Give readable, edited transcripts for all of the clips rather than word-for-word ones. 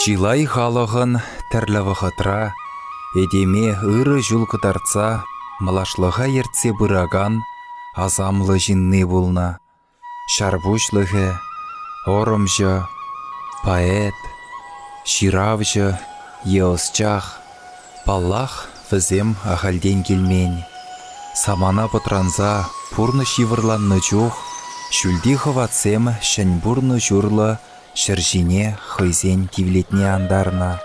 Чылай халӑхӑн тӗрлӗ вӑхӑтра этеме ырӑ ҫул кӑтартса малашлӑха ертсе пыракан асамлӑ ҫынни пулнӑ. Ҫар пуҫлӑхӗ, ӑрӑмҫӑ, поэт, ҫыравҫӑ е ӑсчах. Паллах, вӗсем ахальтен килмен. Самана пӑтранса пурнӑҫ йывӑрланнӑ чух ҫӳлти хӑватсем ҫӗн пурнӑҫ урлӑ ҫӗр ҫине хӑйсен тивлетне антарнӑ.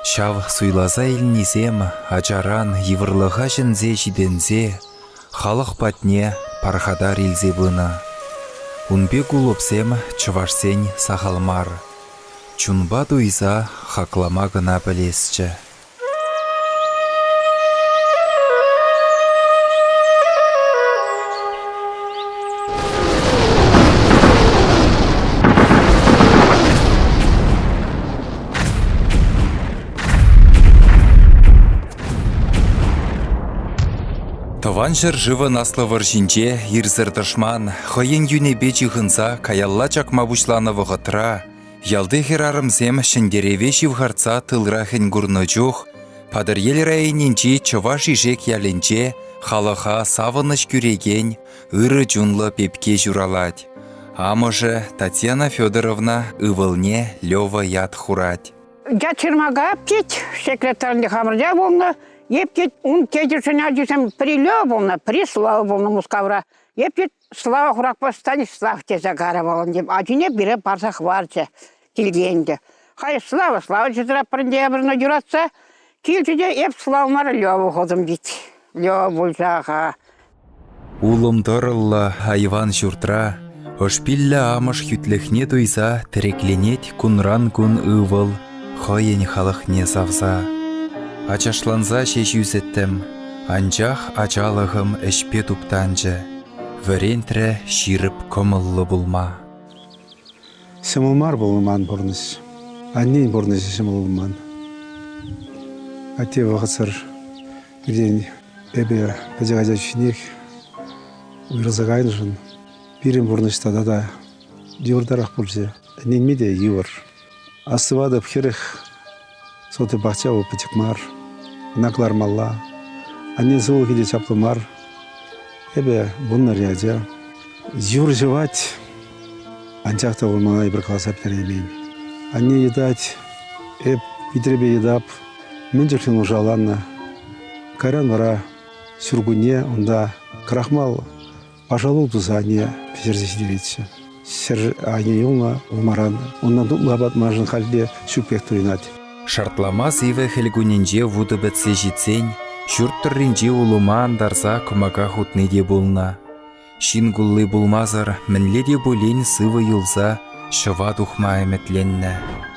Ҫав суйласа илнисем ачаран йывӑрлӑха ҫӗнсе ҫитӗнсе халӑх патне пархатар илсе пынӑ. Ун пек улӑпсем чӑвашсен сахал мар. Чунпа туйса хаклама кӑна пӗлесчӗ. Тӑван ҫӗршывӑн Аслӑ вӑрҫинче ирсӗр тӑшман хӑйӗн юнӗпе чыхӑнса каялла чакма пуҫланӑ вӑхӑтра ялти хӗрарӑмсем ҫӗнтерӗве ҫывхартса тылра хӗн курнӑ чух Патӑрьел районӗнчи Чӑваш Ишек ялӗнче халӑха савӑнӑҫ кӳрекен ырӑ чунлӑ пепке ҫуралать. Амӑшӗ Татьяна Федоровна ывӑлне Лева ят хурать. Я ҫырмака тет, секретарьне хамӑрта пулнӑ. Эп тет, ун тетӗшӗн ачисем пӗри Лева пулнӑ, пӗри Слава пулнӑ Мускавра. Эп тет, Слава хуракпа Станислав тесе карӗ вӑл ӗнтӗ. Ачине пире парса хӑварчӗ килте ӗнтӗ. Халь Слава, Слава тетӗраппӑр ӗнтӗ эпир юратса. Килчӗ те эп Слава мар, Лева хутӑм тет. Лева пулчӗ-ха. Улӑм тӑрӑллӑ айван ҫуртра ӑшпиллӗ амӑш хӳтлӗхне туйса тӗрекленет кунран-кун ывӑл хӑйӗн халӑхне савса. Ачашланса ҫеҫ ӳсӗттӗм, анчах ачалӑхӑм ӗҫпе туптанчӗ, вӗрентрӗ ҫирӗп кӑмӑллӑ пулма. Ҫӑмӑл мар пулнӑ ман пурнӑҫ. Аннен пурнӑҫӗ ҫӑмӑл пулман. Атте вӑхӑтсӑр пиртен Эпӗ пӗчӗк ача чухнех уйрӑлса кайнӑшӑн пирӗн пурнӑҫ тата та йывӑртарах пулчӗ. Ӗненме те йывӑр. Астӑватӑп, 40 сотый пахча вӑл пӗчӗк мар. Ӑна кӑлармалла. Аннен сывлӑхӗ те чаплӑ мар. Эпӗ вуннӑри ача. Юр ҫӑвать, анчах та вӑл мана эпир каласа пӗтереймен. Анне йӑтать, эп витрепе йӑтап. Мӗн чухлӗ нушаланнӑ. Кайран вара ҫуркунне унта крахмал пашалу туса анне пӗҫерсе ҫитеретчӗ. Ҫӗр айне юлнӑ улмаран. Унтан тутлӑ апат маншӑн халь те ҫук пек туйӑнать. Шартлама сивӗ хӗл кунӗнче вутӑ пӗтсе ҫитсен ҫурт тӑрринчи улӑма антарса кӑмака хутни те пулнӑ. Ҫын кулли пулмасӑр мӗнле те пулин сывӑ юлса ҫӑва тухма ӗмӗтленнӗ.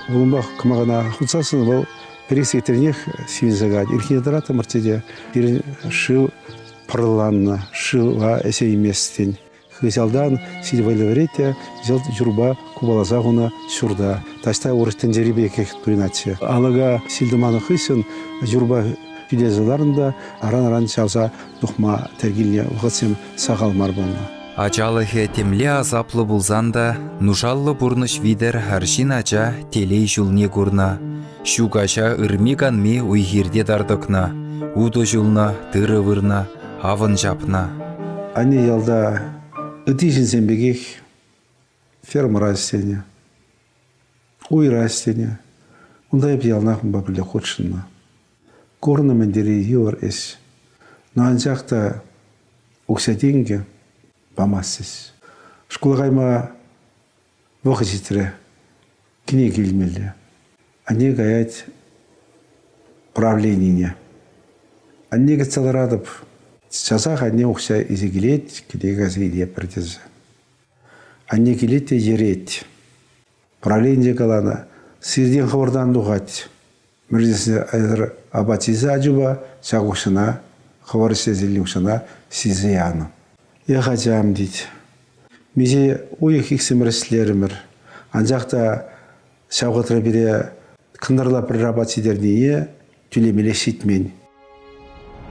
Улӑмпах кӑмакана хутсассӑн вӑл пӗр-ик сехетренех сивӗнсе каять. Ирхине тӑраттӑмӑрччӗ те пирӗн шыв пӑрланнӑ, шыва ӗҫейместӗн. Хыҫалтан ҫил вӑйлӑ вӗрет те йӑлт юрпа купаласа хунӑ ҫурта. Таҫта урӑх тӗнчери пекех туйӑнатчӗ. Алӑка ҫил тӑманӑ хыҫҫӑн юрпа хӳтӗлесе ларнӑ та аран-аран чавса тухма тӗл килнӗ вӑхӑтсем сахал мар пулнӑ. Ачалӑхӗ темле асаплӑ пулсан та нушаллӑ пурнӑҫ витӗр арҫын ача телей ҫулне курнӑ. Ҫу каҫа ырми-канми уй-хирте тар тӑкнӑ, утӑ ҫулнӑ, тырӑ вырнӑ, авӑн ҫапнӑ. Анне ялта ытти ҫынсем пекех фермӑра ӗҫленӗ. Уйра ӗҫленӗ. Унта эп яланах унпа пӗрле хутшӑннӑ. Курнӑ мӗн тери йывӑр ӗҫ. Но анчах та укҫа-тенкӗ памастчӗҫ. Шкула кайма вӑхӑт ҫитрӗ. Кӗнеке илмелле. Анне каять правленине. Анне кӗтсе ларатӑп. Часах анне укҫа илсе килет, кӗнеке кайса илетпӗр тесе. Анне килет те йӗрет. Правление каланӑ, сиртен хӑвӑртан тухать. Мӗншӗн эсӗр апат ҫисе ачупа ҫак укҫана, хӑвӑр ӗҫлесе илнӗ укҫана ҫисе янӑ. Эх, ачам, тет. Миҫе уйӑх иксӗмӗр ӗҫлерӗмӗр. Анчах та ҫав вӑхӑтра пире кӑнтӑрла пӗр апат ҫитернине тӳлемеллех ҫитмен.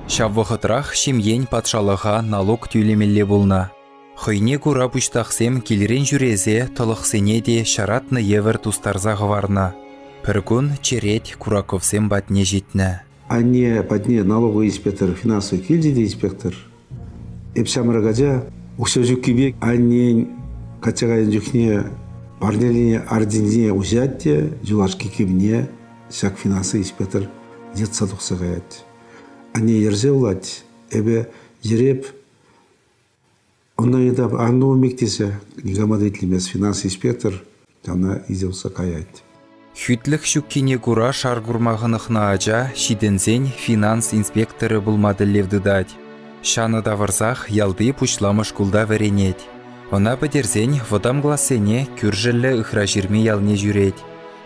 Ҫав вӑхӑтрах ҫемьен патшалӑха налук тӳлемелле пулнӑ. Хӑйне кура пуҫтахсем килрен ҫӳресе тӑлӑхсене те ҫаратнӑ евӗр тустарса хӑварнӑ. Пӗр кун черет Кураковсем патне ҫитнӗ. Анне патне налоговый инспектор, финансовый килчӗ те инспектор. Эп ҫамрӑк ача, укҫа ҫуккипе аннен качча кайнӑ чухне парнеленӗ орденне уҫать те юлашки кимне ҫак финансовый инспектор йӑтса тухса каять. Анне йӗрсе вулать, эпӗ йӗреп Ӑна ыйтап, ан умик тесе никама та итлемест. Финанс инспектор ӑна илсе тухса каять. Хӳтлӗх ҫуккине кура шар курма хӑнӑхнӑ ача ҫитӗнсен финанс инспекторӗ пулма тӗллев тытать. Ҫанӑ тавӑрсах ялти пуҫламӑш шкулта вӗренет. Ӑна пӗтерсен вӑтам классене кӳршӗллӗ Ыхраҫырми ялне ҫӳрет.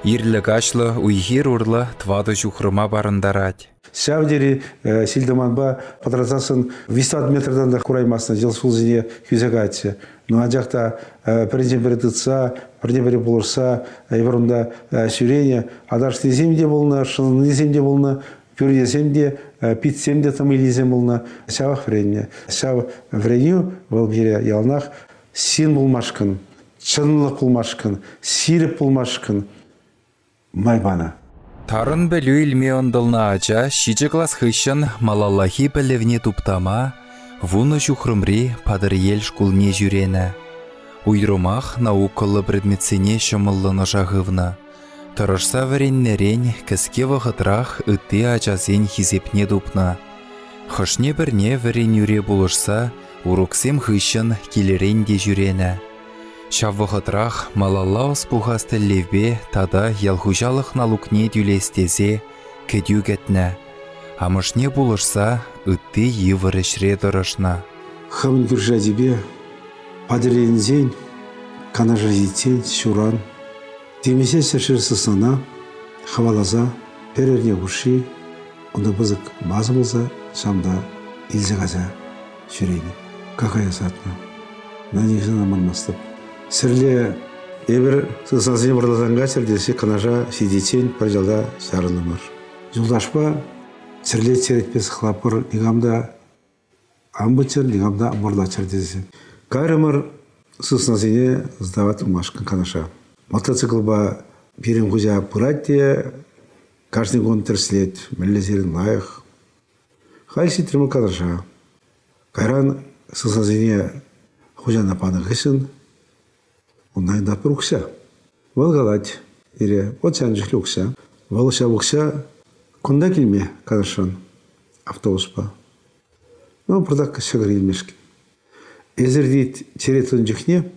Ирлӗ-каҫлӑ уй-хир урлӑ тӑватӑ ҫухрӑма парӑнтарать. Ҫав тери ҫил-тӑманпа пӑтратсассӑн виҫ метртан та кураймастӑн, йӑл сулсене хӳсе каятчӗ. Но анчах та пӗринчен пӗри тытса, пӗрне-пӗри пулӑшса эпир унта ҫӳренӗ. Аташнисем те пулнӑ, шӑннисем те пулнӑ, пӳрнесем те, питсем те тӑм илнисем пулнӑ. Ҫавах вӗреннӗ. Ҫав вӗренӳ вӑл пире яланах ҫын пулмашкӑн, чӑнлӑх пулмашкӑн, ҫирӗп пулмашкӑн май панӑ. Тарӑн пӗлӳ илме ӑнтӑлнӑ ача ҫичӗ класс хыҫҫӑн малаллахи пӗлӗвне туптама вунӑ ҫухрӑмри Патӑрьел шкулне ҫӳренӗ. Уйрӑмах наукӑллӑ предметсене ҫӑмӑллӑн ӑша хывнӑ. Тӑрӑшса вӗреннӗрен кӗске вӑхӑтрах ытти ачасен хисепне тупнӑ. Хӑшне-пӗрне вӗренӳре пулӑшса уроксем хыҫҫӑн килӗрен те ҫӳренӗ. Ҫав вӑхӑтрах малалла ӑс пухас тӗллевпе тата ялхуҫалӑх налукне тӳлес тесе кӗтӳ кӗтнӗ. Амӑшне пулӑшса ытти йывӑр ӗҫре тӑрӑшнӑ. Хӑвӑн кӳршӗ ачипе Патӑрьелӗнчен Канаша ҫитсен ҫуран темиҫе ҫӗршер сыснана хӑваласа пӗр эрне хушши унта пысӑк база пулса ҫавӑнта илсе кайса ҫӳренӗ, какая сатнӑ. На нихҫан манмастӑп. Сӗрле эпир сыснасене вӑрласан кайччӑр тесе Канаша ҫитиччен пӗр ялта чарӑнтӑмӑр. Юлташпа сӗрле черетпе сыхлатпӑр, никам та ан пыччӑр, никам та вӑрлаччӑр тесе. Кайрӑмӑр сыснасене сдавать тумашкӑн Канаша. Мотоциклпа пирӗн хуҫа пырать те кашни кун тӗрӗслет, мӗнле сирӗн лайӑх. Халь ҫитрӗмӗр Канаша. Кайран сысасене хуҫана панӑ хыҫҫӑн унтан ыйтатпӑр укҫа. Вӑл калать пире, вот ҫавӑн чухлӗ укҫа. Вӑл ҫав укҫа кунта килме Канашран автобуспа. Ну, пӑртак ҫӑкӑр илмешкӗн. Эсир тет черет тунӑ чухне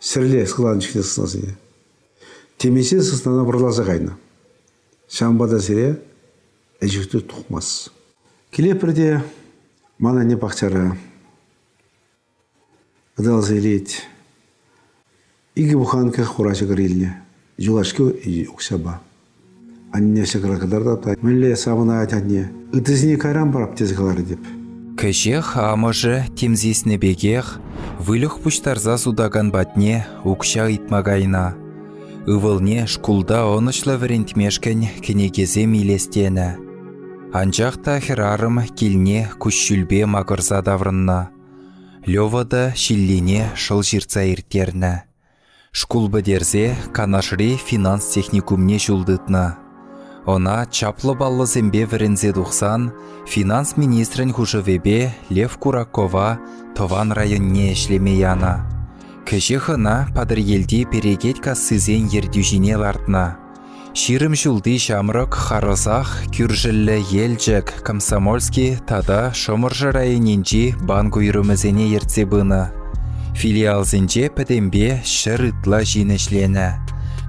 ҫӗрле сыхланӑ чухне сыснасене темиҫе сыснана вӑрласа кайнӑ. Ҫавӑнпа та сире ӗҫ тухмасть. Килепӗр те ман анне пахчара ыталса илет. Икӗ буханка хура ҫӑкӑр илнӗ. Юлашки укҫапа. Анне ҫӑкӑра кӑтартап та мӗнле савӑнать анне. Ыттисене кайран парап тесе каларӗ теп. Кӗҫех амӑшӗ тем сиснӗ пекех выльӑх пуҫтарса сутакан патне укҫа ыйтма кайнӑ. Ывӑлне шкулта ӑнӑҫлӑ вӗрентмешкӗн кӗнекесем илес тенӗ. Анчах та хӗрарӑм килне куҫҫульпе макӑрса таврӑннӑ. Лева та ҫиллине шӑл ҫыртса ирттернӗ. Шкул пӗтерсе Канашри финанс техникумне ҫул тытнӑ. Ӑна чаплӑ паллӑсемпе вӗренсе тухсан финанс министрӗн хушӑвӗпе Лев Куракова тӑван районне ӗҫлеме янӑ. Кӗҫех ӑна Патӑрьелти перекет кассисен ертӳҫине лартнӑ. 20 ҫулти ҫамрӑк харӑсах кӳршӗллӗ Елчӗк, Комсомольски тата Шӑмӑршӑ районӗнчи банк уйрӑмӗсене ертсе пынӑ. Филиалсенче пӗтӗмпе 100 ытла ҫын ӗҫленӗ.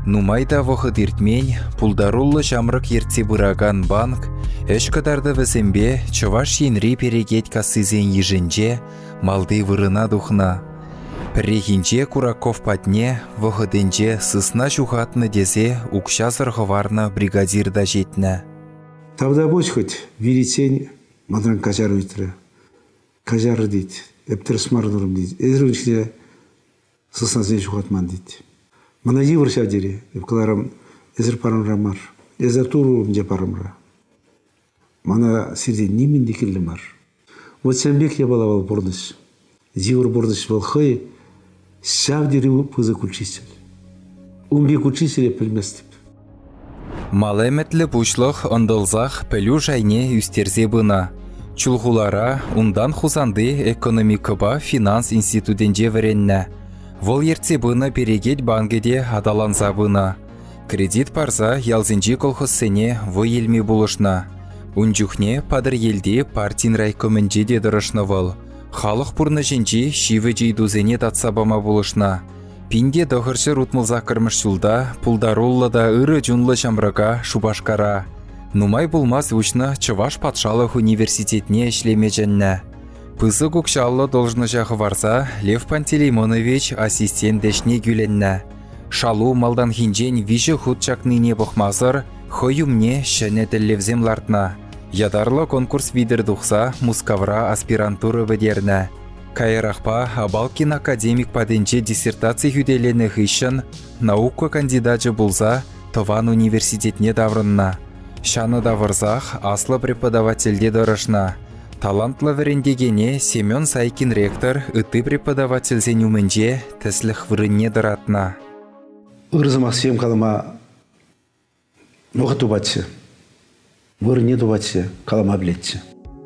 Нумай та вӑхӑт иртмен, пултаруллӑ ҫамрӑк ертсе пыракан банк ӗҫ кӑтартӑвӗсемпе Чӑваш Енри перекет кассисен йышӗнче малти вырӑна тухнӑ. Пӗррехинче Кураков патне вӑхӑтӗнче сысна ҫухатнӑ тесе укҫасӑр хӑварнӑ бригадир та ҫитнӗ. Тавтапуҫ хӑть виличчен манран каҫару ыйтрӗ. Каҫарӑр тет, эп тӗрӗс мар турӑм тет. Эсир ун чухне сыснасене ҫухатман тет. Мана йывӑр ҫав тери. Эп каларӑм, эсир парӑмра мар. Эсӗ Турӑ умӗнче парӑмра. Мана сиртен нимӗн те кирлӗ мар. Вот ҫавӑн пек япала вӑл пурнӑҫ. Йывӑр пурнӑҫ вӑл хӑй ҫав тери пысӑк учитель. Ун пек учителе пӗлместӗп. Мал ӗмӗтлӗ пуҫлӑх ӑнтӑлсах пӗлӳ шайне ӳстерсе пынӑ. Чулхулара, унтан Хусанти экономикӑпа финанс институтӗнче вӗреннӗ. Вӑл ертсе пынӑ перекет банкӗ те аталанса пынӑ. Кредит парса ялсенчи колхозсене вӑй илме пулӑшнӑ. Ун чухне Патӑрьелти партин райкомӗнче те тӑрӑшнӑ вӑл. Халӑх пурнӑҫӗнчи ҫивӗч ыйтусене татса пама пулӑшнӑ. 1968 ҫулта пултаруллӑ та ырӑ чунлӑ ҫамрӑка Шупашкара нумай пулмасть уҫнӑ Чӑваш патшалӑх университетне ӗҫлеме чӗннӗ. Пысӑк укҫаллӑ должноҫа хӑварса Лев Пантелеймонович ассистент ӗҫне кӳлӗннӗ. Шалу малтанхинчен виҫӗ хут чакнине пӑхмасӑр хӑй умне ҫӗнӗ тӗллевсем лартнӑ. Ятарлӑ конкурс витӗр тухса Мускавра аспирантура пӗтернӗ. Каярахпа Абалкин академик патӗнче диссертаци хӳтӗленӗ хыҫҫӑн наука кандидачӗ пулса тӑван университетне таврӑннӑ. Ҫанӑ тавӑрсах аслӑ преподавательте тӑрӑшнӑ. Талантлӑ вӗрентекене Семен Сайкин ректор ытти преподавательсен умӗнче тӗслӗх вырӑнне тӑратнӑ. Ырӑ сӑмахсем калама Вӑхӑт тупатчӗ. Вырӑнне тупатчӗ, калама пӗлетчӗ.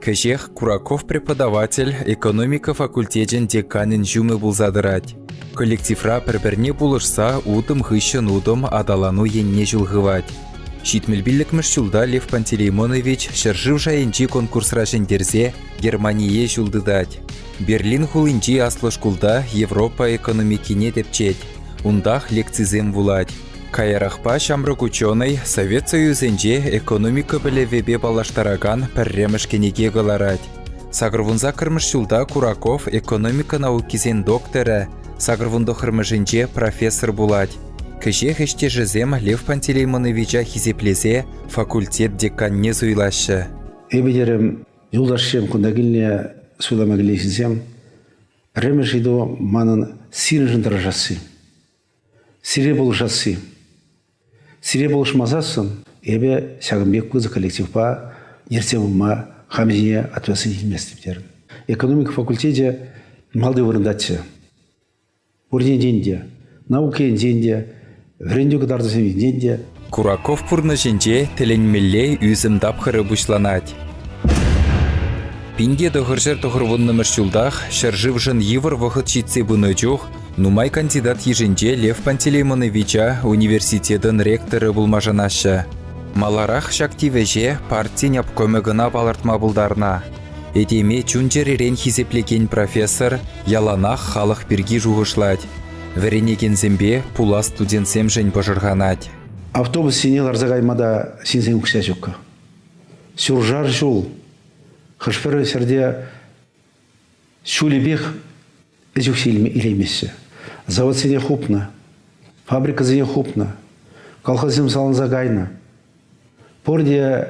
Кӗҫех Кураков преподаватель экономика факультечӗн деканӗн ҫумӗ пулса тӑрать. Коллективра пӗр-пӗрне пулӑшса утӑм хыҫҫӑн утӑм аталану енне ҫул хывать. 75-мӗш ҫулта Лев Пантелеймонович ҫӗршыв шайӗнчи конкурсра ҫӗнтерсе Германие ҫул тытать. Берлин хулинчи аслӑ шкулта Европа экономикине тӗпчет. Унтах лекцисем вулать. Каярахпа ҫамрӑк ученӑй Совет Союзӗнче экономика пӗлӗвӗпе паллаштаракан пӗрремӗш кӗнеке кӑларать. 88-мӗш ҫулта Кураков экономика наукисен докторӗ, 89-мӗшӗнче профессор пулать. Кӗҫех ӗҫтешӗсем Лев Пантелеймоновича хисеплесе факультет деканне суйлаҫҫӗ. Эпӗ терӗм, юлташсем кунта килнӗ суйлама килнӗ ҫынсем, пӗрремӗш ыйту манӑн сирӗншӗн тӑрӑшасси. Сире пулӑшасси. Сире пулӑшмасассӑн эпӗ ҫакӑн пек пысӑк коллективпа ертсе пыма хам ҫине ответственность илместӗп терӗм. Экономика факультечӗ малти вырӑнтаччӗ. Пур енчен те, наука енчен те, вӗрентӳ кӑтартусем енчен те. Кураков пурнӑҫӗнче тӗлӗнмелле ӳсӗм тапхӑрӗ пуҫланать. 1990-мӗш ҫултах ҫӗршывшӑн йывӑр вӑхӑт ҫитсе пынӑ чух нумай кандидат йышӗнче Лев Пантелеймоновича университетӑн ректорӗ пулма шанаҫҫӗ. Маларах ҫак тивӗҫе партин обкомӗ кӑна палӑртма пултарнӑ. Этеме чун-чӗререн хисеплекен профессор яланах халӑх пирки шухӑшлать, вӗренекенсемпе пулас студентсемшӗн пӑшӑрханать. Автобус ҫине ларса кайма та ҫынсен укҫа ҫуккӑ. Ҫуршар ҫул. Хӑш-пӗр ҫӗрте ҫулӗпех ӗҫ укҫи илеймеҫҫӗ. Заводсене хупнӑ, фабрикӑсене хупнӑ, колхозсем саланса кайнӑ. Пурте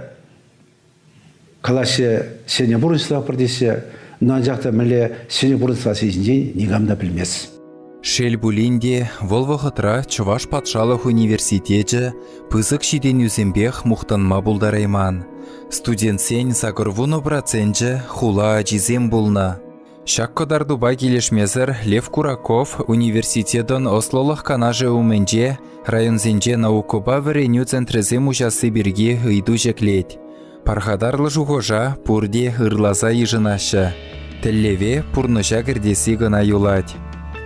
калаҫҫӗ ҫӗнӗ пурнӑҫлатпӑр теҫҫӗ, но анчах та мӗнле ҫӗнӗ пурнӑҫласси ҫинчен никам та пӗлмест. Шел пулин те, вӑл вӑхӑтра Чӑваш патшалӑх университечӗ пысӑк ҫитӗнӳсемпех мухтанма пултарайман. Студентсен 80 проценчӗ хула ачисем пулнӑ. Ҫак кӑтартупа килӗшмесӗр Лев Кураков университетӑн ӑслӑлӑх канашӗ умӗнче районсенче наукӑпа вӗренӳ центрӗсем уҫасси пирки ыйту ҫӗклет. Пархатарлӑ шухӑша пурте ырласа йышӑнаҫҫӗ. Тӗллеве пурнӑҫа кӗртесси кӑна юлать.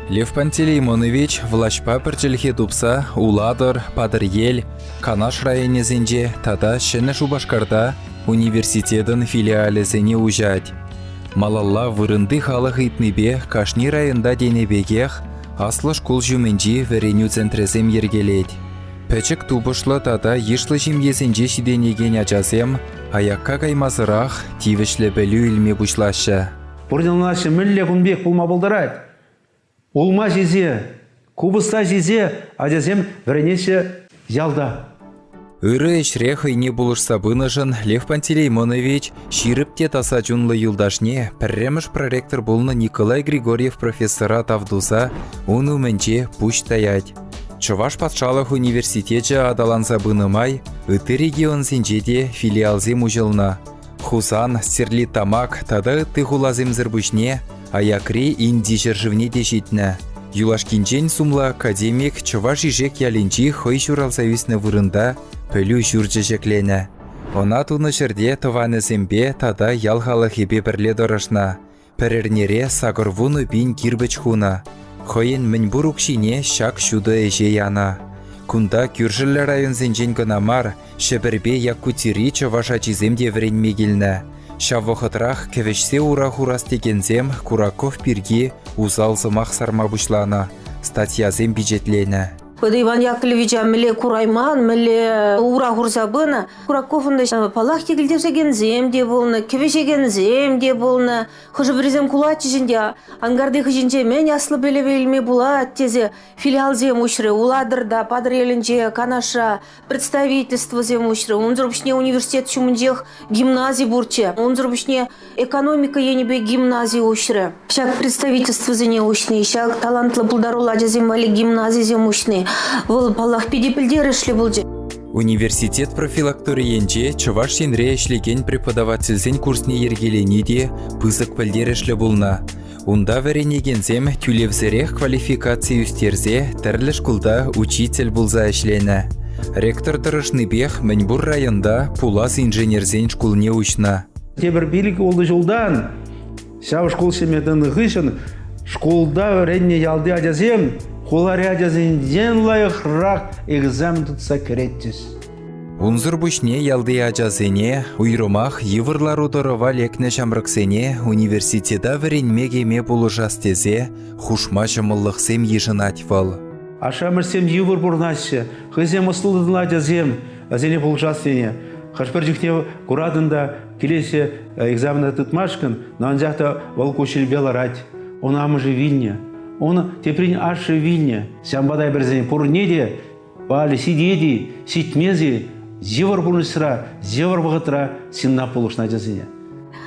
Лев Пантелеймонович влаҫпа пӗр чӗлхе тупса Улатӑр, Патӑрьел, Канаш районӗсенче тата Ҫӗнӗ Шупашкарта университетӑн филиалӗсене уҫать. Малалла вырӑнти халӑх ыйтнипе кашни районта тенӗ пекех аслӑ шкул ҫумӗнчи вӗренӳ центрӗсем йӗркелет. Пӗчӗк тупӑшлӑ тата йышлӑ ҫемьесенче ҫитӗнекен ачасем аякка каймасӑрах тивӗҫлӗ пӗлӳ илме пуҫлаҫҫӗ. Пурте ӑнланаҫҫӗ, мӗнле кун пек пулма пултарать? Улма ҫисе, купӑста ҫисе ачасем вӗренеҫҫӗ ялта. Ырӑ ӗҫре хӑйне пулӑшса пынӑшӑн Лев Пантелеймонович ҫирӗп те таса чунлӑ юлташне пӗрремӗш проректор пулнӑ Николай Григорьев профессора тав туса ун умӗнче пуҫ таять. Чӑваш патшалӑх университечӗ аталанса пынӑ май ытти регионсенче те филиалсем уҫӑлнӑ. Хусан, Стерлитамак тата ытти хуласемсӗр пуҫне аякри Инди ҫӗршывне те ҫитнӗ. Юлашкинчен сумлӑ академик Чӑваш Ишек ялӗнчи хӑй ҫуралса ӳснӗ вырӑнта пӗлӳ ҫурчӗ ҫӗкленӗ. Ӑна тунӑ ҫӗрте тӑванӗсемпе тата ял халӑхӗпе пӗрле тӑрӑшнӑ. Пӗр эрнере 80 пин кирпӗч хунӑ. Хӑйӗн мӗнпур укҫине ҫак ҫутӑ ӗҫе янӑ. Кунта кӳршӗллӗ районсенчен кӑна мар, Ҫӗпӗрпе Якутири чӑваш ачисем те вӗренме килнӗ. Ҫав вӑхӑтрах кӗвӗҫсе ура хурас текенсем Кураков пирки усал сӑмах сарма пуҫланӑ, статьясем пичетленӗ. Вӑт Иван Яковлевича мӗнле курайман, мӗнле ура хурса пынӑ. Кураковӑн та, паллах, йӗкӗлтешекенсем те пулнӑ, кӗвӗҫекенсем те пулнӑ. Хӑшӗ-пӗрисем кулатчӗҫ ӗнтӗ, анкарти хыҫӗнче мӗн аслӑ пӗлӗве илме пулать тесе филиалсем уҫрӗ. Улатӑрта, Патӑрьелӗнче, Канашра представительствӑсем уҫрӗ. Унсӑр пуҫне университет ҫумӗнчех гимнази пурччӗ. Унсӑр пуҫне экономика енӗпе гимнази уҫрӗ. Ҫак представительствӑсене уҫни, ҫак талантлӑ пултаруллӑ ачасем валли гимназисем уҫни, вӑл, паллах, питӗ пӗлтерӗшлӗ пулчӗ. Университет профилакторийӗнче Чӑваш Енре ӗҫлекен преподавательсен курсне йӗркелени те пысӑк пӗлтерӗшлӗ пулнӑ. Унта вӗренекенсем тӳлевсӗрех квалификаци ӳстерсе тӗрлӗ шкулта учитель пулса ӗҫленӗ. Ректор тӑрӑшнипех мӗнпур районта пулас инженерсен шкулне уҫнӑ. Тепӗр 5-ултӑ ҫултан ҫав шкул ҫиме тӑнӑ хыҫҫӑн шкулта вӗреннӗ ялти ачасем хулари ачасенчен лайӑхрах экзамен тытса кӗретчӗҫ. Унсӑр пуҫне ялти ачасене, уйрӑмах йывӑр лару-тӑрӑва лекнӗ ҫамрӑксене университета вӗренме кӗме пулӑшас тесе хушма ҫӑмӑллӑхсем йышӑнать вӑл. Ашшӗ-амӑшсем йывӑр пурӑнаҫҫӗ, хӑйсем ӑслӑ-тӑнлӑ ачасем, вӗсене пулӑшас тенӗ. Хӑш-пӗр чухне куратӑн та, килеҫҫӗ экзамена тытмашкӑн, но анчах та вӑл куҫҫульпе ларать. Ун амӑшӗ вилнӗ, ун теприн ашшӗ вилнӗ. Ҫавӑнпа та эпир вӗсене пурне те Халӗ ҫитет-и, ҫитмест-и, йывӑр пурнӑҫра, йывӑр вӑхӑтра ҫынна пулӑшнӑ ачасене.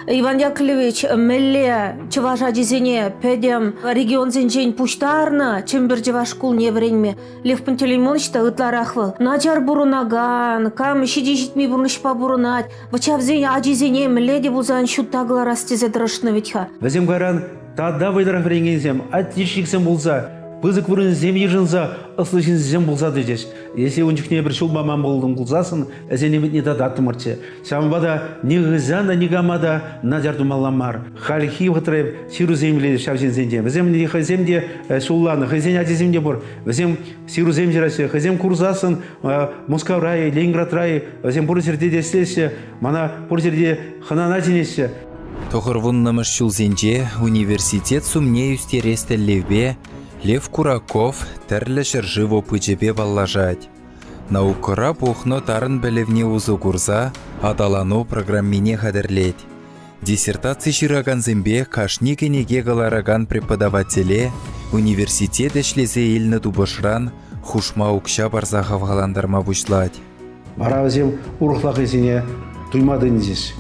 Иван Яковлевич мӗнле чӑваш ачисене пӗтӗм регионсенчен пуҫтарнӑ Чӗмпӗр чӑваш шкулне вӗренме. Лев Пантелеймонович та ытларах вӑл. Начар пурӑнакан, кам ҫити-ҫитми пурнӑҫпа пурӑнать, вӑчавсен ачисене мӗнле те пулсан ҫутта кӑларас тесе тӑрӑшнӑ вӗт-ха. Вӗсем кайран тата вӑйлӑрах вӗренекенсем, отличниксем пулса, пысӑк вырӑнсем йышӑнса ӑслӑ ҫынсем пулса тӑчӗҫ. Если ун чухне эпир ҫул паман пултӑм пулсассӑн, вӗсен ӗмӗтне тататтӑмӑрччӗ. Ҫавӑнпа та нихӑҫан та никама та начар тумалла мар. Хальхи вӑхӑтра ҫырусем илетӗп ҫав ҫынсенчен. Вӗсем хӑйсем те ҫулланӑ, хӑйсен ачисем те пур. Вӗсем ҫырусем ҫыраҫҫӗ, хӑйсем курсассӑн Мускавра-и, Ленинградра-и, вӗсем пур ҫӗрте те ӗҫлеҫҫӗ, мана пур ҫӗрте хӑнана чӗнеҫҫӗ. Тӑхӑрвуннӑмӗш ҫулсенче университет сумне ӳстерес тӗллевпе Лев Кураков тӗрлӗ ҫӗршыв опычӗпе паллашать. Наукӑра пухнӑ тарӑн пӗлӗвне усӑ курса аталану программине хатӗрлет. Диссертаци ҫыракансемпе кашни кӗнеке кӑларакан преподавателе университет ӗҫлесе илнӗ тупӑшран хушма укҫа парса хавхалантарма пуҫлать. Вара вӗсем урӑхла хӑйсене туйма тытӑнчӗҫ.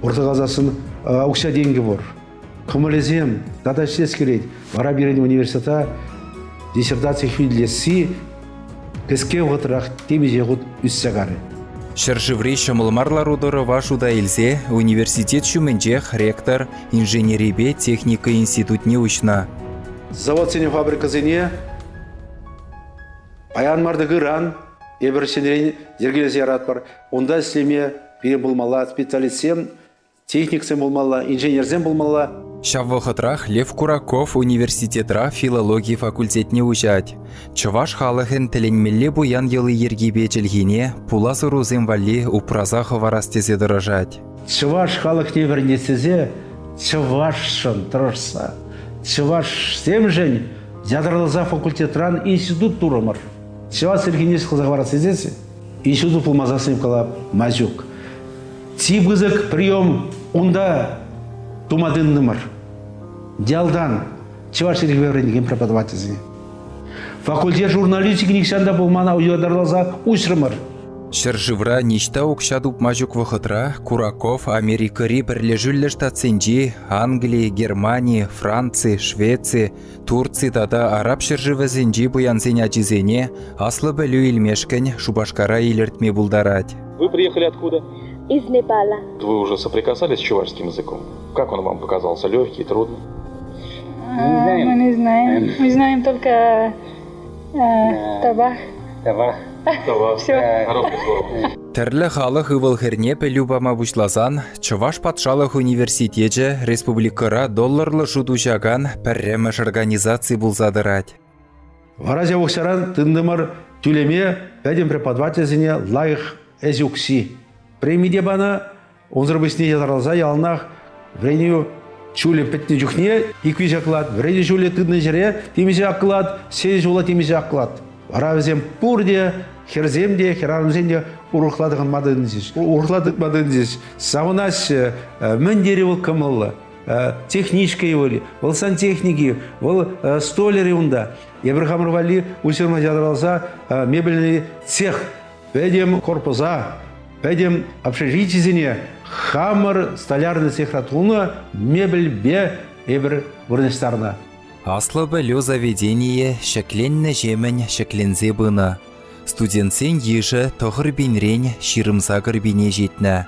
Урӑхла каласассӑн укҫа-тенкӗ пур. Кӑмӑлӗсем тата ӗҫлес килет. Вара пирӗн университета диссертаци хӳтӗлесси кӗске вӑхӑтрах темиҫе хут ӳссе карӗ. Ҫӗршыври ҫӑмӑл мар лару-тӑрӑва шута илсе университет ҫумӗнчех ректор инженерипе техника институтне уҫнӑ. Заводсене, фабрикӑсене паян мар тӑк ыран эпир ҫӗнӗрен йӗркелесе яратпӑр. Унта ӗҫлеме пирӗн пулмалла специалистсем, техниксем пулмалла, инженерсем пулмалла. Ҫав вӑхӑтрах Лев Кураков университетра филологи факультетне уҫать. Чӑваш халӑхӗн тӗлӗнмелле пуян йӑли-йӗркипе чӗлхине пулас ӑрусем валли упраса хӑварас тесе тӑрӑшать. Чӑваш халӑхне вӗрентес тесе чӑвашшӑн тӑрӑшса, чӑвашсемшӗн ятарласа факультетран институт турӑмӑр. Чӑваш чӗлхине сыхласа хӑварас тесен институт пулмасассӑн калап, май ҫук. Чи пысӑк прием унта тума тытӑнтӑмӑр. Ялтан чӑваш чӗлхипе вӗренекен преподавательсене. Факультет журналистики нихҫан та пулман ятарласа уҫрӑмӑр. Ҫӗршывра ниҫта укҫа тупма ҫук вӑхӑтра Кураков Америкӑри Пӗрлешӳллӗ Штатсенчи, Англи, Германи, Франци, Швеци, Турци тата Араб ҫӗршывӗсенчи пуянсен ачисене аслӑ пӗлӳ илмешкӗн Шупашкара илӗртме пултарать. Вы приехали откуда? Из Непала. Вы уже соприкасались с чувашским языком? Как он вам показался? Легкий, трудный? Мы не знаем. Мы знаем только э, табах. Табах. Все. Хорошее слово. Тӗрлӗ халӑх ывӑл-хӗрне пӗлӳ пама пуҫласан Чӑваш патшалӑх университечӗ республикӑра долларлӑ шут уҫакан пӗрремӗш организаци пулса тӑрать. Вара ҫав укҫаран тытӑнтӑмӑр тӳлеме пӗтӗм преподавательсене лайӑх ӗҫ укҫи. Преми те панӑ, унсӑр пуҫне ятарласа яланах вӗренӳ ҫулӗ пӗтнӗ чухне ик-виҫ оклад, вӗренӳ ҫулӗ тытнӑ ҫӗре темиҫе оклад, ҫӗнӗ ҫула темиҫе оклад. Вара вӗсем пурте, хӗрсем те, хӗрарӑмсем те урӑхла тӑхӑнма тытӑнчӗҫ, урӑхла тытма тытӑнчӗҫ. Савӑнаҫҫӗ, мӗн тери вӑл кӑмӑллӑ. Техничка-и вӑл, вӑл сантехник-и, вӑл столяр-и унта. Эпир хамӑр валли уҫырма ятарласа мебельный цех пӗтӗм корпуса, пӗтӗм общежитисене хамӑр столярный цехра тунӑ мебельпе эпир вырнаҫтарнӑ. Аслӑ пӗлӳ заведенийӗ ҫӗкленнӗҫемӗн ҫӗкленсе пынӑ. Студентсен йышӗ 9000-рен 28 пине ҫитнӗ.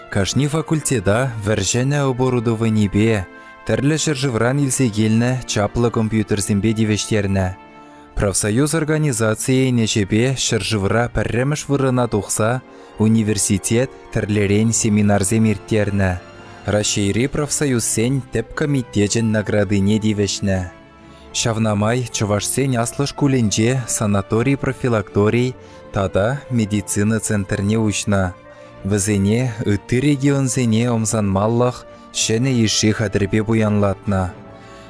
Кашни факультета вӗр-ҫӗнӗ оборудованипе, тӗрлӗ ҫӗршывран илсе килнӗ чаплӑ компьютерсемпе тивӗҫтернӗ. Профсоюз организацийӗн ӗҫӗпе ҫӗршывра пӗрремӗш вырӑна тухса университет тӗрлӗрен семинарсем ирттернӗ, Раҫҫейри профсоюзсен тӗп комитечӗн наградине тивӗҫнӗ. Ҫавна май чӑвашсен аслӑ шкулӗнче санатори-профилактори тата медицина центрне уҫнӑ. Вӗсене ытти регионсене ӑмсанмалӑх ҫӗнӗ йышши хатӗрпе пуянлатнӑ.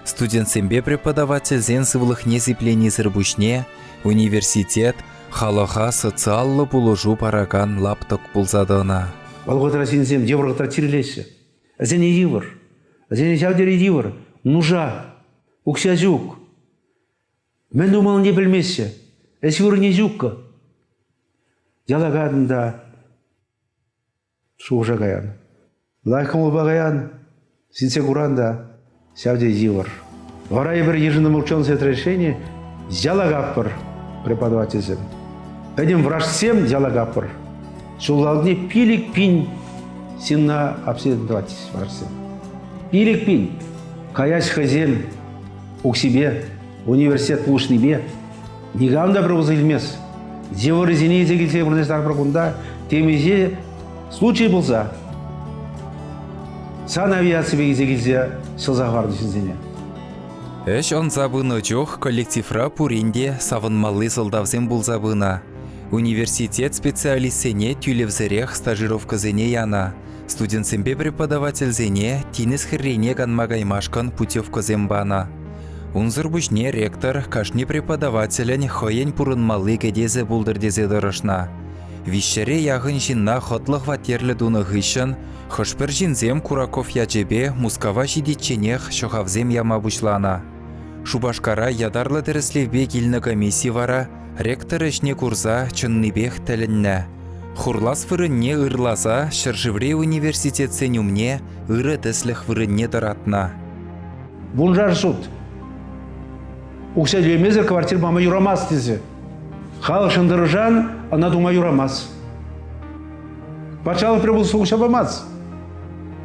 Студентсемпе преподавательсен сывлӑхне сипленисӗр пуҫне университет халӑха социаллӑ пулӑшу паракан лаптӑк пулса тӑнӑ. Вӑл вӑхӑтра ҫынсем йывӑр вӑхӑтра чирлеҫҫӗ. Вӗсене йывӑр. Вӗсене ҫав тери йывӑр. Нуша. Укҫа ҫук. Мӗн тумаллине пӗлмеҫҫӗ. Ӗҫ вырӑнӗ ҫуккӑ. Яла кайрӑм та шухӑша каян. Лайӑх кӑмӑлпа каян, ситсе куран та ҫав тери йывӑр. Вара эпир йышӑннӑ ученӑй решение яла каппӑр преподавательсем. Пӗтӗм врачсем яла каппӑр. Ҫулталӑкне 5000 ҫынна обследовать врачсем. 5000. Каяҫ хӑйсем укҫипе, университет пулӑшнипе никам та пӗр усӑ илмест. Йывӑррисене илсе килсе вырнаҫтарпӑр кунта темиҫе случай пулса санавиаципе илсе килсе ҫӑлса хӑварнӑ ҫынсене. Ӗҫ ӑнса пынӑ чух коллективра пурин те савӑнмалли сӑлтавсем пулса пынӑ. Университет специалистсене тӳлевсӗрех стажировкӑсене янӑ. Студентсемпе преподавательсене тинӗс хӗррине канма каймашкӑн путевкӑсем панӑ. Унсӑр пуҫне ректор кашни преподавателӗн хӑйӗн пурӑнмалли кӗтесӗ пултӑр тесе тӑрӑшнӑ. Виҫҫӗре яхӑн ҫынна хӑтлӑ хваттерлӗ тунӑ хыҫҫӑн хӑш-пӗр ҫынсем Кураков ячӗпе Мускава ҫитичченех ҫӑхавсем яма пуҫланӑ. Шупашкара ятарлӑ тӗрӗслевпе килнӗ комисси вара ректор ӗҫне курса чӑннипех тӗлӗннӗ. Хурлас вырӑнне ырласа ҫӗршыври университетсен умне ырӑ тӗслӗх вырӑнне тӑратнӑ. Вуншар суд. Укҫа тӳлемесӗр квартира пама юрамасть тесе. Халӑхшӑн тӑрӑшан ӑна тума юрамасть. Патшалӑх пӗр укҫа памасть.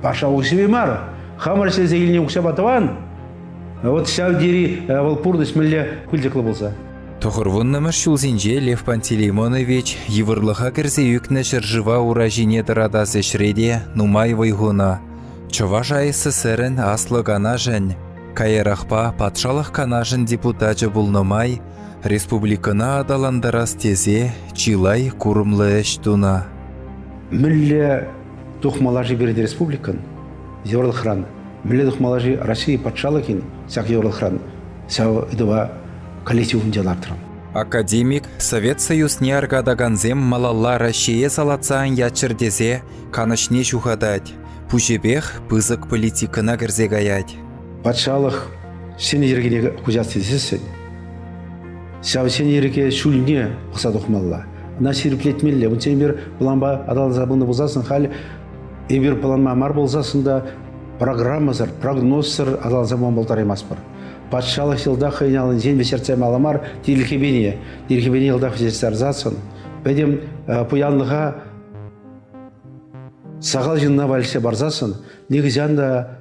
Патшалӑх укҫипе мар. Хамӑр ӗҫлесе илнӗ укҫапа тӑван. Вот ҫав тери вӑл пурнӑҫ мӗнле пылчӑклӑ пулса. Тӑхӑрвуннӑмӗш ҫулсенче Лев Пантелеймонович йывӑрлӑха кӗрсе ӳкнӗ ҫӗршыва ура ҫине тӑратас ӗҫре те нумай вӑй хунӑ. Чӑваш АССРӗн Аслӑ Канашӗн, каярахпа Патшалӑх Канашӗн депутачӗ пулнӑ май республикӑна аталантарас тесе чылай курӑмлӑ ӗҫ тунӑ. Мӗнле тухмалла-ши пирӗн республикӑн йывӑрлӑхран? Мӗнле тухмалла-ши Россия патшалӑхӗн ҫак йывӑрлӑхран? Ҫав ыйтӑва коллектив умӗнче лартрӑм. Академик Совет Союзне аркатакансем малалла Раҫҫее салатса ан яччӑр тесе канӑҫне ҫухатать, пуҫӗпех пысӑк политикӑна кӗрсе каять. Патшалӑх ҫӗнӗ йӗркене куҫас тесессӗн ҫав ҫӗнӗ йӗрке ҫулне пӑхса тухмалла. Ӑна ҫирӗплетмелле. Унччен эпир планпа аталанса пынӑ пулсассӑн халь эпир планма мар пулсассӑн та программӑсӑр, прогнозсӑр аталанса пыма пултараймастпӑр. Патшалӑх йӑлтах хӑйӗн аллинчен вӗҫертсе мала мар тилхепене, тилхепене йӑлтах вӗҫертсе ярсассӑн пӗтӗм пуянлӑха сахал ҫынна валеҫсе парсассӑн нихӑҫан та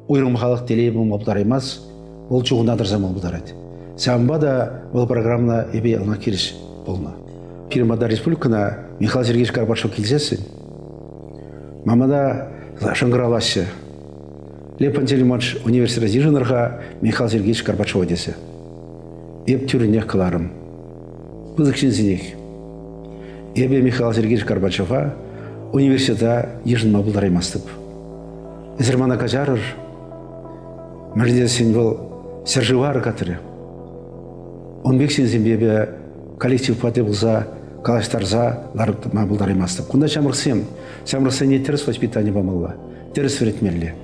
уйрӑм халӑх телейӗ пулма пултараймасть, вӑл чухӑна тӑрса пыма пултарать. Ҫавӑнпа та вӑл программӑна эпӗ ӑна хирӗҫ пулнӑ. Пирӗн пата республикӑна Михаил Сергеевич Горбачев килсессӗн мама та шӑнкӑравлаҫҫӗ. Лев Пантелеймонович университета йышӑнӑр-ха Михаил Сергеевич Горбачева тесе. Эп тӳррӗнех кӑларӑм. Пысӑк ҫынсенех. Эпӗ Михаил Сергеевич Горбачева университета йышӑнма пултараймастӑп. Эсир мана каҫарӑр. Мӗншӗн тесен вӑл ҫӗршыва аркатрӗ. Ун пек ҫынсемпе эпӗ коллективпа тӗл пулса калаҫтарса лартма пултараймастӑп. Кунта ҫамрӑксем, ҫамрӑксене тӗрӗс воспитани памалла, тӗрӗс вӗрентмелле.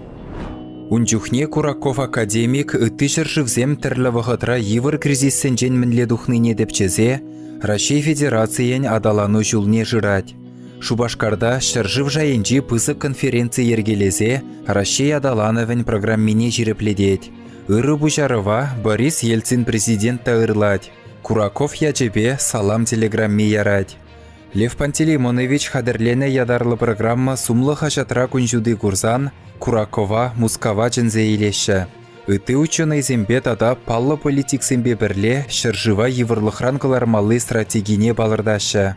Ун чухне Кураков академик ытти ҫӗршывсем тӗрлӗ вӑхӑтра йывӑр кризиссенчен мӗнле тухнине тӗпчесе Раҫҫей Федерацийӗн аталану ҫулне шырать. Шупашкарта ҫӗршыв шайӗнчи пысӑк конференци йӗркелесе Раҫҫей аталанӑвӗн программине ҫирӗплетет. Ырӑ пуҫарӑва Борис Ельцин президент та ырлать. Кураков ячӗпе салам телеграмми ярать. Лев Пантелеймонович хатӗрленӗ ятарлӑ программа сумлӑ хаҫатра кун ҫути курсан Куракова Мускава чӗнсе илеҫҫӗ. Ытти ученӑйсемпе тата паллӑ политиксемпе пӗрле ҫӗршыва йывӑрлӑхран кӑлармалли стратегине палӑртаҫҫӗ.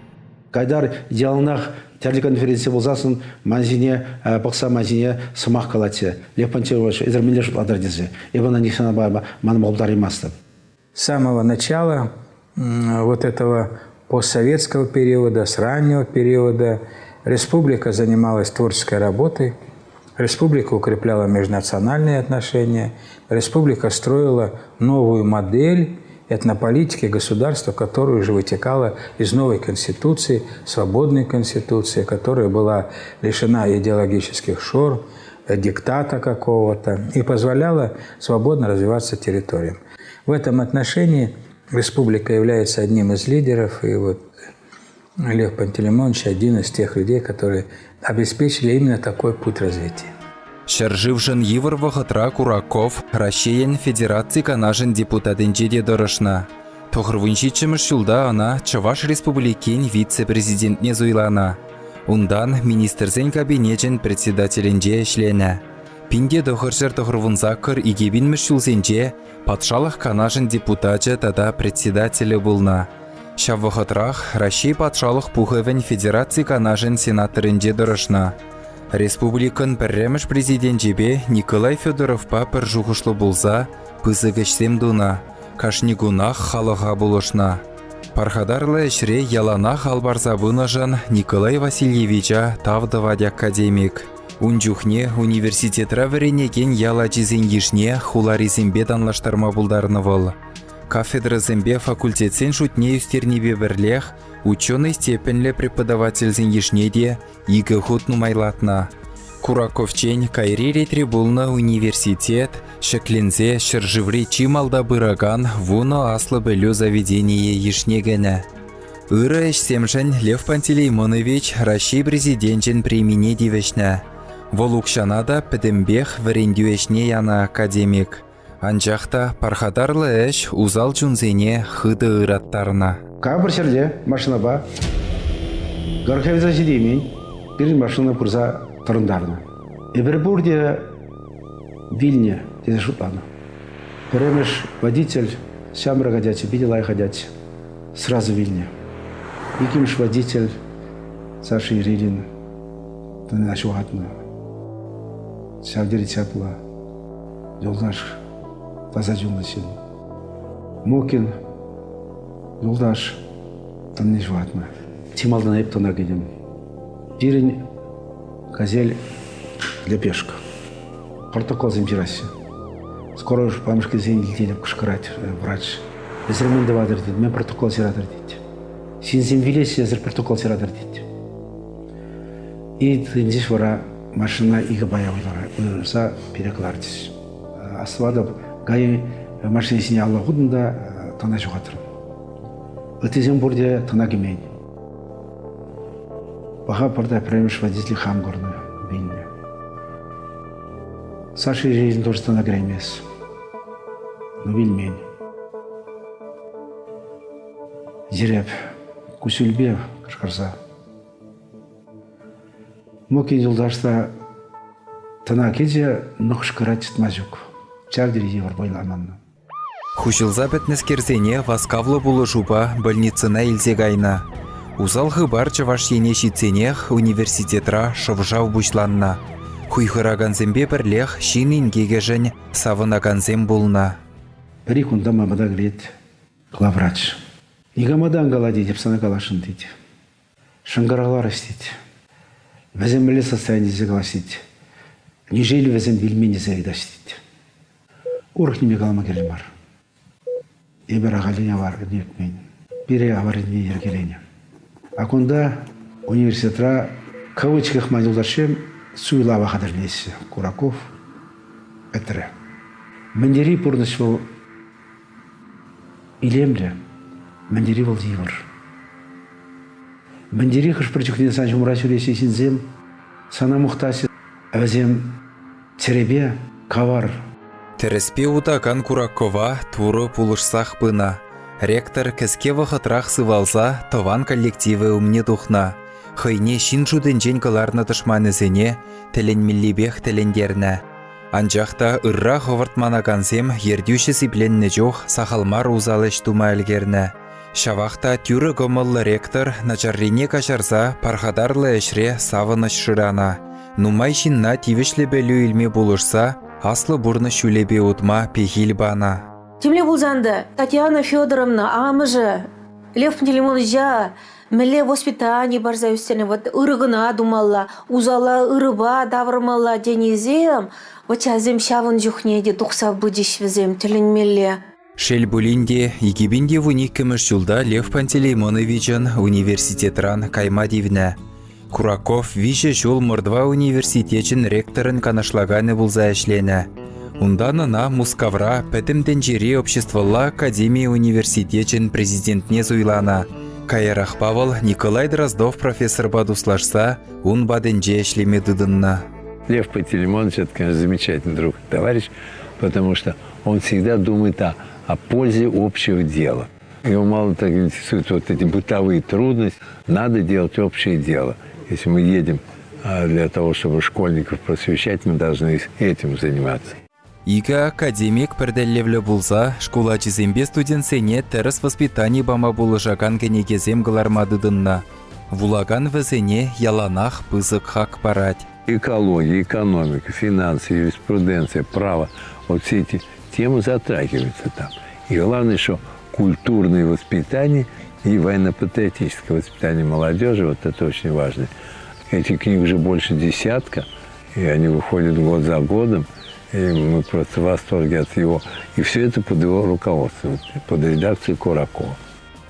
Гайдар яланах тӗрлӗ конференци пулсассӑн ман ҫине пӑхса ман ҫине сӑмах калатчӗ. Лев Пантелеймонович, эсир мӗнле шутлатӑр тесе. Эпӗ ӑна нихҫан манма пултараймастӑп. С самого начала вот этого постсоветского периода, с раннего периода республика занималась творческой работой, республика укрепляла межнациональные отношения, республика строила новую модель этнополитики государства, которая уже вытекала из новой конституции, свободной конституции, которая была лишена идеологических шор, диктата какого-то и позволяла свободно развиваться территориям. В этом отношении республика является одним из лидеров, и вот Лев Пантелеймонович один из тех людей, которые обеспечили именно такой путь развития. Ҫӗршывшӑн йывӑр вӑхӑтра Кураков Раҫҫейӗн Федераци Канашӗн депутатӗнче те тӑрӑшнӑ. 97-мӗш ҫулта ӑна Чӑваш Республикин вице-президентне суйланӑ. Унтан Министрсен Кабинечӗн председателӗнче ӗҫленӗ. 1998 2000-мӗш ҫулсенче Патшалӑх Канашӗн депутачӗ тата председателӗ пулнӑ. Ҫав вӑхӑтрах Раҫҫей Патшалӑх Пухӑвӗн Федераци Канашӗн сенаторӗнче тӑрӑшнӑ. Республикӑн пӗрремӗш президенчӗпе Николай Федоровпа пӗр шухӑшлӑ пулса пысӑк ӗҫсем тунӑ, кашни кунах халӑха пулӑшнӑ. Пархатарлӑ ӗҫре яланах ал парса пынӑшӑн Николай Васильевича тав тӑвать академик. Ун чухне университетра вӗренекен ял ачисен йышне хуларисемпе танлаштарма пултарнӑ вӑл. Кафедрӑсемпе факультетсен шутне ӳстернипе пӗрлех ученӑй степеньлӗ преподавательсен йышне те икӗ хут нумайлатнӑ. Кураковчен кайри ретре пулнӑ университет ҫӗкленсе ҫӗршыври чи малта пыракан вунӑ аслӑ пӗлӳ заведенийӗ йышне кӗнӗ. Ырӑ ӗҫсемшӗн Лев Пантелеймонович Раҫҫей Президенчӗн премине тивӗҫнӗ. Вӑл укҫана та пӗтӗмпех вӗрентӳ ӗҫне янӑ академик. Анчах та пархатарлӑ ӗҫ усал чунсене хытӑ ыраттарнӑ. Капӑр ҫӗрте машинӑпа Горховица ҫитеймен пирӗн машина пырса тӑрӑнтарнӑ. Эпир пурте вилнӗ тесе шутланӑ. Пӗрремӗш водитель ҫамрӑк ачаччӗ, питӗ лайӑх ачаччӗ. Сразу вилнӗ. Иккӗмӗш водитель Саша Ерилин тӑна ҫухатнӑ. Ҫав тери чаплӑ юлташ, таса чунлӑ ҫын. Мокин юлташ тӑнне ҫухатнӑ. Чи малтан эп тӑна кӗтӗм. Пирӗн газель лепешка. Протоколсем ҫыраҫҫӗ. Скоро уж памӑшкисен илтетӗп кӑшкӑрать врач. Эсир мӗн тӑватӑр тет, мӗн протокол ҫыратӑр тет. Ҫынсем вилеҫҫӗ, эсир протокол ҫыратӑр тет. И тытӑнчӗҫ вара машина икӗ пая уйӑрса пире кӑларчӗҫ. Астӑватӑп, ГАИ машини ҫине алла хутӑм та тӑна ҫухатрӑм. Ыттисем пурте тӑна кӗмен. Паха пӑрта пӗрремӗш водитель хам курнӑ, вилнӗ. Саша жизнь тоже тӑна кӗреймест. Но вилмен. Йӗреп, куҫҫульпе кӑшкӑрса. Мокин юлташ та тӑна кӗчӗ, но кӑшкӑрать чӑтма ҫук. Ҫав тери йывӑр вӑйланнӑ. Хуҫӑлса пӗтнӗскерсене васкавлӑ пулӑшупа больницӑна илсе кайнӑ. Усал хыпар Чӑваш Ене ҫитсенех университетра шӑв-шав пуҫланнӑ. Хуйхӑракансемпе пӗрлех ҫын инкекӗшӗн савӑнакансем пулнӑ. Пӗр-ик кунта ман пата килет главврач. Никама та ан кала тет, эп сана каласшӑн тет. Шӑнкӑравларӗҫ тет. Вӗсем мӗнле состояние тесе калаҫ тет. Неужели вӗсем вилмен тесе ыйтаҫ тет. Урӑх ниме калама кирлӗ мар. Эпир ахальтен аварине ӳкмен. Пире аварине йӗркеленӗ. А кунта университетра кавычках ман юлташсем суйлава хатӗрлеҫҫӗ. Кураков пӗтрӗ. Мӗн тери пурнӑҫ вӑл илемлӗ, мӗн тери вӑл йывӑр. Мӗн тери хӑш-пӗр чухне сан ҫумра ҫӳреҫҫӗ ҫынсем, сана мухтаҫҫӗ, вӗсем чӗрепе кавар. Тӗрӗспе утакан Куракова Турӑ пулӑшсах пынӑ. Ректор кӗске вӑхӑтрах сывалса тӑван коллективӗ умне тухнӑ. Хӑйне ҫын шутӗнчен кӑларнӑ тӑшманӗсене тӗлӗнмеллипех тӗлӗнтернӗ. Анчах та ырра хӑвӑрт манакансем ертӳҫӗ сипленнӗ чух сахал мар усал ӗҫ тума ӗлкӗрнӗ. Ҫавах та тӳрӗ кӑмӑллӑ ректор начаррине каҫарса пархатарлӑ ӗҫре савӑнӑҫ шыранӑ. Нумай ҫынна тивӗҫлӗ пӗлӳ илме пулӑшса аслӑ пурнӑҫ ҫулӗпе утма пехил панӑ. Темле пулсан та Татьяна Федоровна амӑшӗ Лев Пантелеймоновича мӗнле воспитани парса ӳстернӗ, вот ырӑ кӑна тумалла, усала ырӑпа тавӑрмалла тенисем, вот ҫавсем ҫавӑн чухне те тухса пычӗҫ вӗсем тӗлӗнмелле. Шел пулин те, 2012 ҫулта Лев Пантелеймоновичӑн университетран кайма тивнӗ. Кураков виҫӗ ҫул Мордва университечӗн ректорӗн канашлаканӗ пулса ӗҫленӗ. Унтан ӑна Мускавра Пӗтӗм тӗнчери обществӑлла академи университечӗн президентне суйланӑ. Каярахпа вӑл Николай Дроздов профессорпа туслашса ун патӗнче ӗҫлеме тытӑннӑ. Лев Пантелеймонович – это, конечно, замечательный друг, товарищ, потому что он всегда думает о, о пользе общего дела. Его мало так интересуют вот эти бытовые трудности. Надо делать общее дело. Если мы едем для того, чтобы школьников просвещать, мы должны этим заниматься. Икӗ академик пӗр тӗллевлӗ пулса шкул ачисемпе студентсене тӗрӗс воспитани пама пулӑшакан кӗнекесем кӑларма тытӑннӑ. Вулакан вӗсене яланах пысӑк хак парать. Экология, экономика, финансы, юриспруденция, право. Вот все эти темы затрагиваются там. И главное, что культурное воспитание и военно-патриотическое воспитание молодежи, вот это очень важно. Эти книги уже больше десятка, и они выходят год за годом, и мы просто в восторге от его. И все это под его руководством, под редакцией Куракова.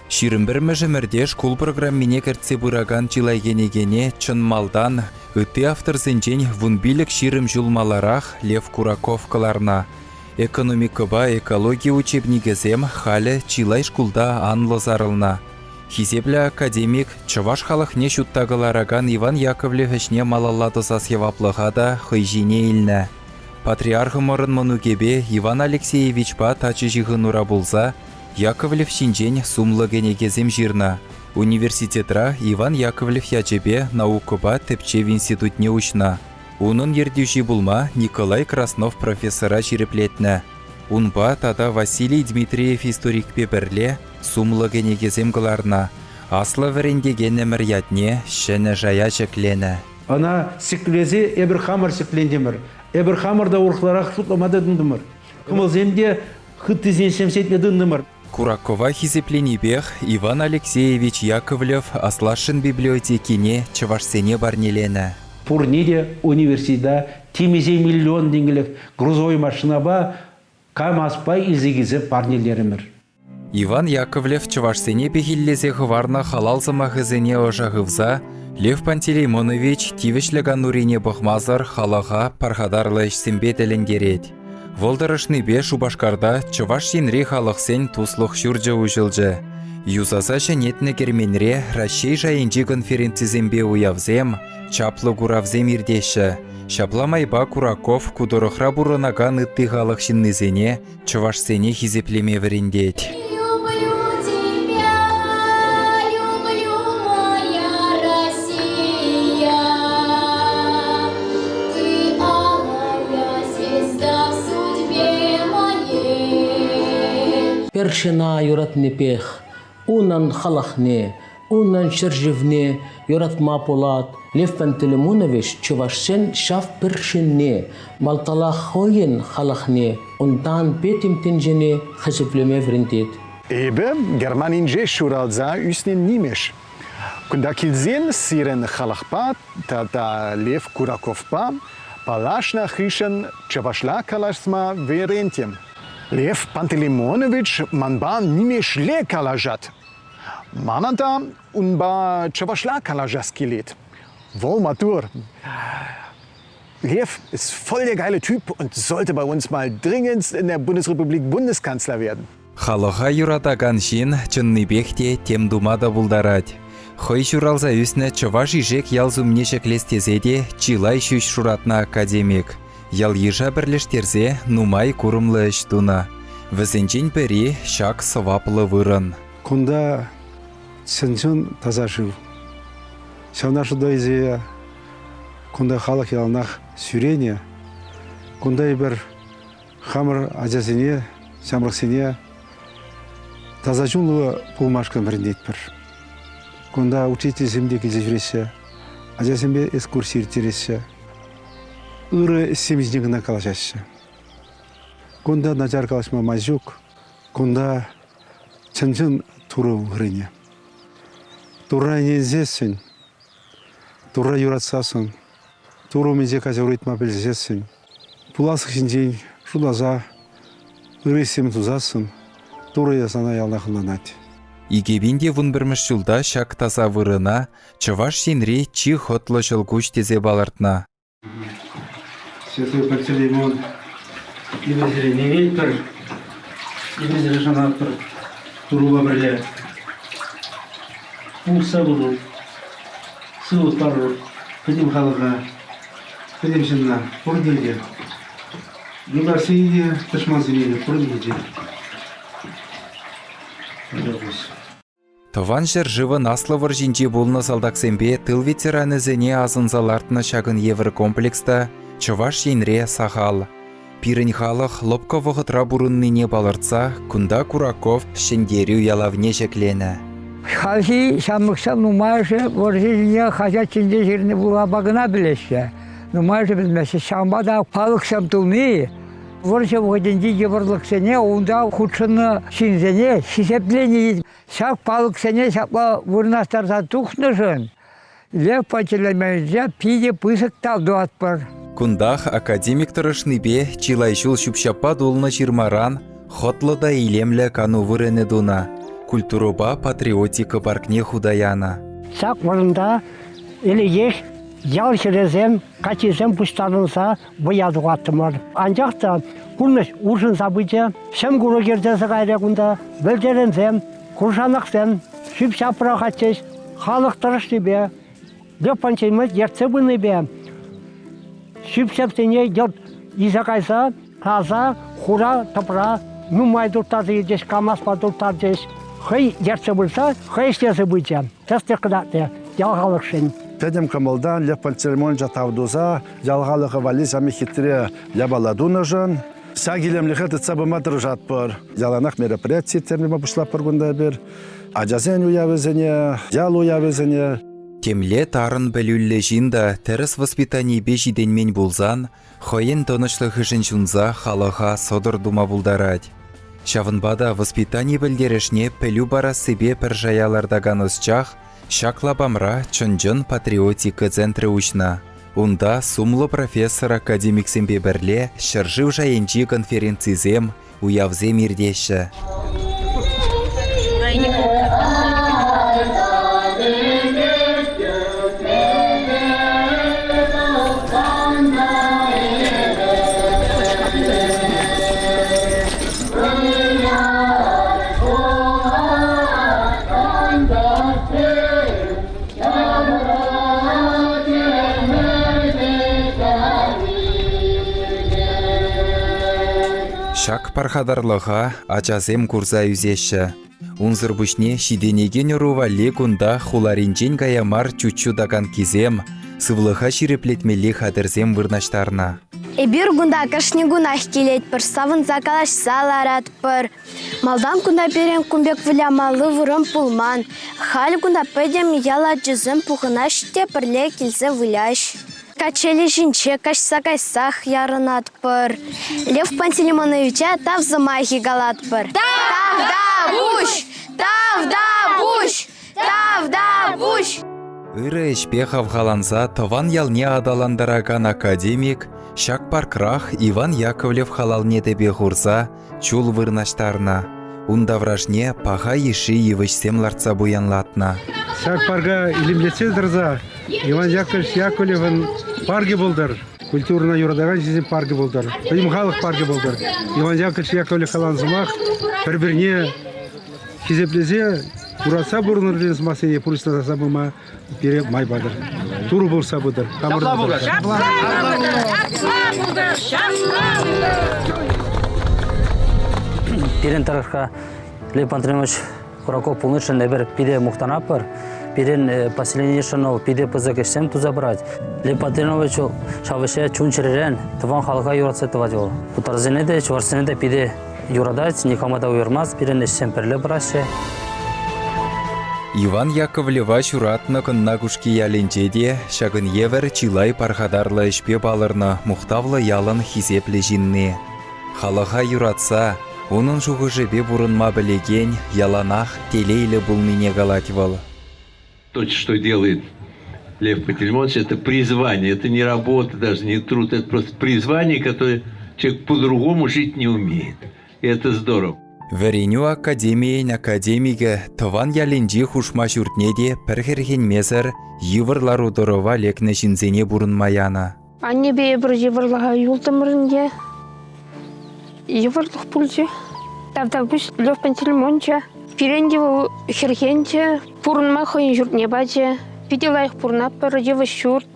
21-мӗш ӗмӗрте шкул программине кӗртсе пыракан чылай кӗнекене чӑн малтан ытти авторсенчен 15-20 ҫул маларах Лев Кураков кӑларнӑ. Экономикӑпа экологи учебникӗсем халӗ чылай шкулта анлӑ сарӑлнӑ. Хисеплӗ академик чӑваш халӑхне ҫутта кӑларакан Иван Яковлев ӗҫне малалла тӑсас яваплӑха та хӑй ҫине илнӗ. Патриархӑмӑрӑн мӑнукӗпе Иван Алексеевичпа тачӑ ҫыхӑнура пулса Яковлев ҫинчен сумлӑ кӗнекесем ҫырнӑ. Университетра Иван Яковлев ячӗпе наукӑпа тӗпчев институтне уҫнӑ. Унӑн ертӳҫи пулма Николай Краснов профессора ҫирӗплетнӗ. Унпа тата Василий Дмитриев историкпе пӗрле сумлӑ кӗнекесем кӑларнӑ. Аслӑ вӗрентекенӗмӗр ятне ҫӗнӗ шая ҫӗкленӗ. Ӑна ҫӗклесе эпир хамӑр ҫӗклентӗмӗр. Эпир хамӑр та урӑхларах шутлама тытӑнтӑмӑр. Кӑмӑлсем те хыттисене ҫемҫетме тытӑнтӑмӑр. Куракова хисепленипех Иван Алексеевич Яковлев аслашшӗн библиотекине чӑвашсене парнеленӗ. Пурне те университета темиҫе миллион тенкӗлӗх грузовой машинапа КАМАЗпа илсе килсе парнелерӗмӗр. Иван Яковлев чӑвашсене пехиллесе хӑварнӑ халал сӑмахӗсене ӑша хывса Лев Пантелеймонович тивӗҫлӗ канурине пӑхмасӑр халӑха пархатарлӑ ӗҫсемпе тӗлӗнтерет. Вӑл тӑрӑшнипе Шупашкарта Чӑваш Енри халӑхсен туслӑх ҫурчӗ уҫӑлчӗ. Юсаса ҫӗнетнӗ керменре Раҫҫей шайӗнчи конференцисемпе уявсем, чаплӑ куравсем иртеҫҫӗ. Ҫапла майпа Кураков ку тӑрӑхра пурӑнакан ытти халӑх ҫыннисене чӑвашсене хисеплеме вӗрентет. Люблю тебя, люблю, моя Россия. Ты алая звезда в судьбе моей. Першина юратнипех унӑн халӑхне. Унӑн ҫӗршывне юратма пулать. Лев Пантелеймонович чӑвашсен ҫав пӗр ҫынни малталах хӑйӗн халӑхне, унтан пӗтӗм тӗнчене хисеплеме вӗрентет. Эпӗ Германинче ҫуралса ӳснӗ нимӗҫ. Кунта килсен сирӗн халӑхпа тата Лев Кураковпа паллашнӑ хыҫҫӑн чӑвашла калаҫма вӗрентӗм. Лев Пантелеймонович манпа нимӗҫле калаҫать. Манӑн та унпа чӑвашла калаҫас килет. Вӑл маттур. Лев ist voll der geile Typ und sollte bei uns mal dringendst in der Bundesrepublik Bundeskanzler werden. Халӑха юратакан ҫын чӑннипех те тем тума та пултарать. Хӑй ҫуралса ӳснӗ Чӑваш Ишек ял сумне ҫӗклес тесе те чылай ҫӳҫ шуратнӑ академик. Ял-йыша пӗрлештерсе нумай курӑмлӑ ӗҫ тунӑ. Вӗсенчен пӗри ҫак сӑваплӑ вырӑн. Кунта чӑн-чӑн таса шыв. Ҫавна шута илсе кунта халӑх яланах сӳренӗ. Кунта эпир хамӑр ачасене, ҫамрӑксене таса чунлӑ пулмашкӑн вӗрентетпӗр. Кунта учительсем те килсе ҫӳреҫҫӗ, ачасемпе экскурси ирттереҫҫӗ. Ырӑ ӗҫсем ҫинчен кӑна калаҫаҫҫӗ. Кунта начар калаҫма май ҫук. Кунта чӑн-чӑн Турӑ вырӑнӗ. Турра ӗненсессӗн, Турра юратсассӑн, Турӑ умӗнче каҫару ыйтма пӗлсессӗн, пуласлӑх ҫинчен шутласа ырӑ ӗҫсем тусассӑн Турӑ сана яланах ӑнланать. 2011 ҫулта ҫак таса вырӑна Чӑваш Енри чи хӑтлӑ ҫӑлкуҫ тесе палӑртнӑ. Святой Пантелеймон имӗсӗре неветпӗр, имӗсӗре шанатпӑр Турӑпа пӗрле. Пулӑшса пырӑр, сывлӑх парӑр пӗтӗм халӑха, пӗтӗм ҫынна, пурне те. Юлташсене те, тӑшмансене те, пурне те. Тӑван ҫӗршывӑн Аслӑ вӑрҫинче пулнӑ салтаксемпе тыл ветеранӗсене асӑнса лартнӑ ҫакӑн евӗр комплекс та Чӑваш Енре сахал. Пирӗн халӑх лӑпкӑ вӑхӑтра пурӑннине палӑртса кунта Кураков Ҫӗнтерӳ ялавне ҫӗкленӗ. Хальхи ҫамрӑксем нумайӑшӗ вӑрҫӑ ҫине хаҫат ҫинче ҫырнӑ вулама кӑна пӗлеҫҫӗ. Нумайӑшӗ пӗлмеҫҫӗ. Ҫавӑнпа та палӑксем туни вӑрҫӑ вӑхӑтӗнчи йывӑрлӑхсене унта хутшӑннӑ ҫынсене хисеплени Ҫак палӑксене ҫапла вырнаҫтарса тухнӑшӑн Лев Пантелеймоновича питӗ пысӑк тав тӑватпӑр. Кунтах академик тӑрӑшнипе чылай ҫул ҫӳп-ҫаппа тулнӑ ҫырмаран хӑтлӑ та илемлӗ кану вырӑнӗ тунӑ, культурӑпа патриотика паркне хута янӑ. Ҫак вырӑнта ӗлӗкех ял хӗрӗсем, каччисем пуҫтарӑнса вӑя тухаттӑмӑр. Анчах та пурнӑҫ улшӑнса пычӗ. Ҫӗм курӑк ертсе кайрӗ кунта. Вӗлтӗренсем, куршанаксем ҫӳп-ҫап пӑрахатчӗҫ. Халӑх тӑрӑшнипе, Лев ертсе пынипе ҫӳп-ҫапсене йӑлт илсе кайса таса хура тӑпра нумай турттарса илчӗҫ, КАМАЗпа турттарчӗҫ. Хӑй ертсе пырса, хӑй ӗҫлесе пычӗ. Тӗслӗх кӑтартрӗ ял халӑхшӗн. Пӗтӗм кӑмӑлтан Лев Пантелеймоновича тав туса ял халӑхӗ валли сами хитре япала тунӑшӑн ҫак илемлӗхе тытса пыма тӑрӑшатпӑр. Яланах мероприяти ирттерме пуҫлатпӑр кунта эпир. Ачасен уявӗсене, ял уявӗсене. Темле тарӑн пӗлӳллӗ ҫын та тӗрӗс воспитанипе ҫитӗнмен пулсан хӑйӗн тӑнӑҫлӑхӗшӗн ҫунса халӑха сӑтӑр тума пултарать. Ҫавӑнпа та воспитани пӗлтерӗшне пӗлӳ парассипе пӗр шая лартакан ӑсчах ҫак лапамра чӑн-чӑн патриотика центрӗ уҫнӑ. Унта сумлӑ профессор-академиксемпе пӗрле ҫӗршыв шайӗнчи конференцисем, уявсем иртеҫҫӗ. Ҫак пархатарлӑха ачасем курса ӳсеҫҫӗ. Унсӑр пуҫне ҫитӗнекен ӑру валли кунта хуларинчен кая мар чуччу таканккисем, сывлӑха ҫирӗплетмелли хатӗрсем вырнаҫтарнӑ. Эпир кунта кашни кунах килетпӗр, савӑнса калаҫса ларатпӑр. Малтан кунта пирӗн кун пек вылямалли вырӑн пулман. Халь кунта пӗтӗм ял ачисем пухӑнаҫ те пӗрле килсе выляҫ. Качели ҫинче каҫса кайсах ярӑнатпӑр. Лев Пантелеймоновича тав сӑмахӗ калатпӑр. Тавтапуҫ! Тавтапуҫ! Тавтапуҫ! Ырӑ ӗҫпе хавхаланса тӑван ялне аталантаракан академик ҫак паркрах Иван Яковлев халалне тӗпе хурса чул вырнаҫтарнӑ. Ун таврашне паха йышши йывӑҫсем лартса пуянлатнӑ. Ҫак парка илемлетсе тӑрса Иван Яковлевич Яковлевӑн паркӗ пултӑр. Культурӑна юратакан ҫынсен паркӗ пултӑр. Пӗтӗм халӑх паркӗ пултӑр. Иван Яковлевич Яковлев каланӑ сӑмах пӗр-пӗрне хисеплесе юратса пурӑнӑр тенӗ сӑмахсене пурнӑҫласа пыма пире май патӑр. Турӑ пулӑшса пытӑр. Ҫапла пултӑр. Ҫапла пултӑр. Ҫапла пултӑр. Пирӗн тӑрӑхра Лев Пантелеймонович Кураков пулнишӗн эпир питӗ мухтанатпӑр. Пирӗн поселенишӗн вӑл питӗ пысӑк ӗҫсем туса пырать. Лев Пантелеймонович ҫав ӗҫе чун-чӗререн тӑван халӑха юратса тӑвать вӑл. Тутарсене те, чӑвашсене те питӗ юратать, никама та уйӑрмасть, пирӗн ӗҫсем пӗрле пыраҫҫӗ. Иван Яковлева ҫуратнӑ Кӑнна Кушки ялӗнче те ҫакӑн евӗр чылай пархатарлӑ ӗҫпе палӑрнӑ мухтавлӑ ялӑн хисеплӗ ҫынни. Халӑха юратса, унӑн шухӑшӗпе пурӑнма пӗлекен яланах телейлӗ пулнине калать вӑл. То, что делает Лев Пантелеймонович, это призвание, это не работа, даже не труд, это просто призвание, которое человек по-другому жить не умеет. И это здорово. Вӗренӳ академийӗн академикӗ тӑван ялӗнчи хушма ҫуртне те пӗр хӗрхенмесӗр йывӑр лару-тӑрӑва лекнӗ ҫынсене пурӑнма янӑ. Аннепе эпир йывӑрлӑха юлтӑмӑр ӗнтӗ. Йывӑрлӑх пулчӗ. Тавтапуҫ Лев Пантелеймонча. Пирӗн те вӑл хӗрхенчӗ, пурӑнма хӑйӗн ҫуртне пачӗ. Питӗ лайӑх пурӑнатпӑр, йывӑҫ ҫурт,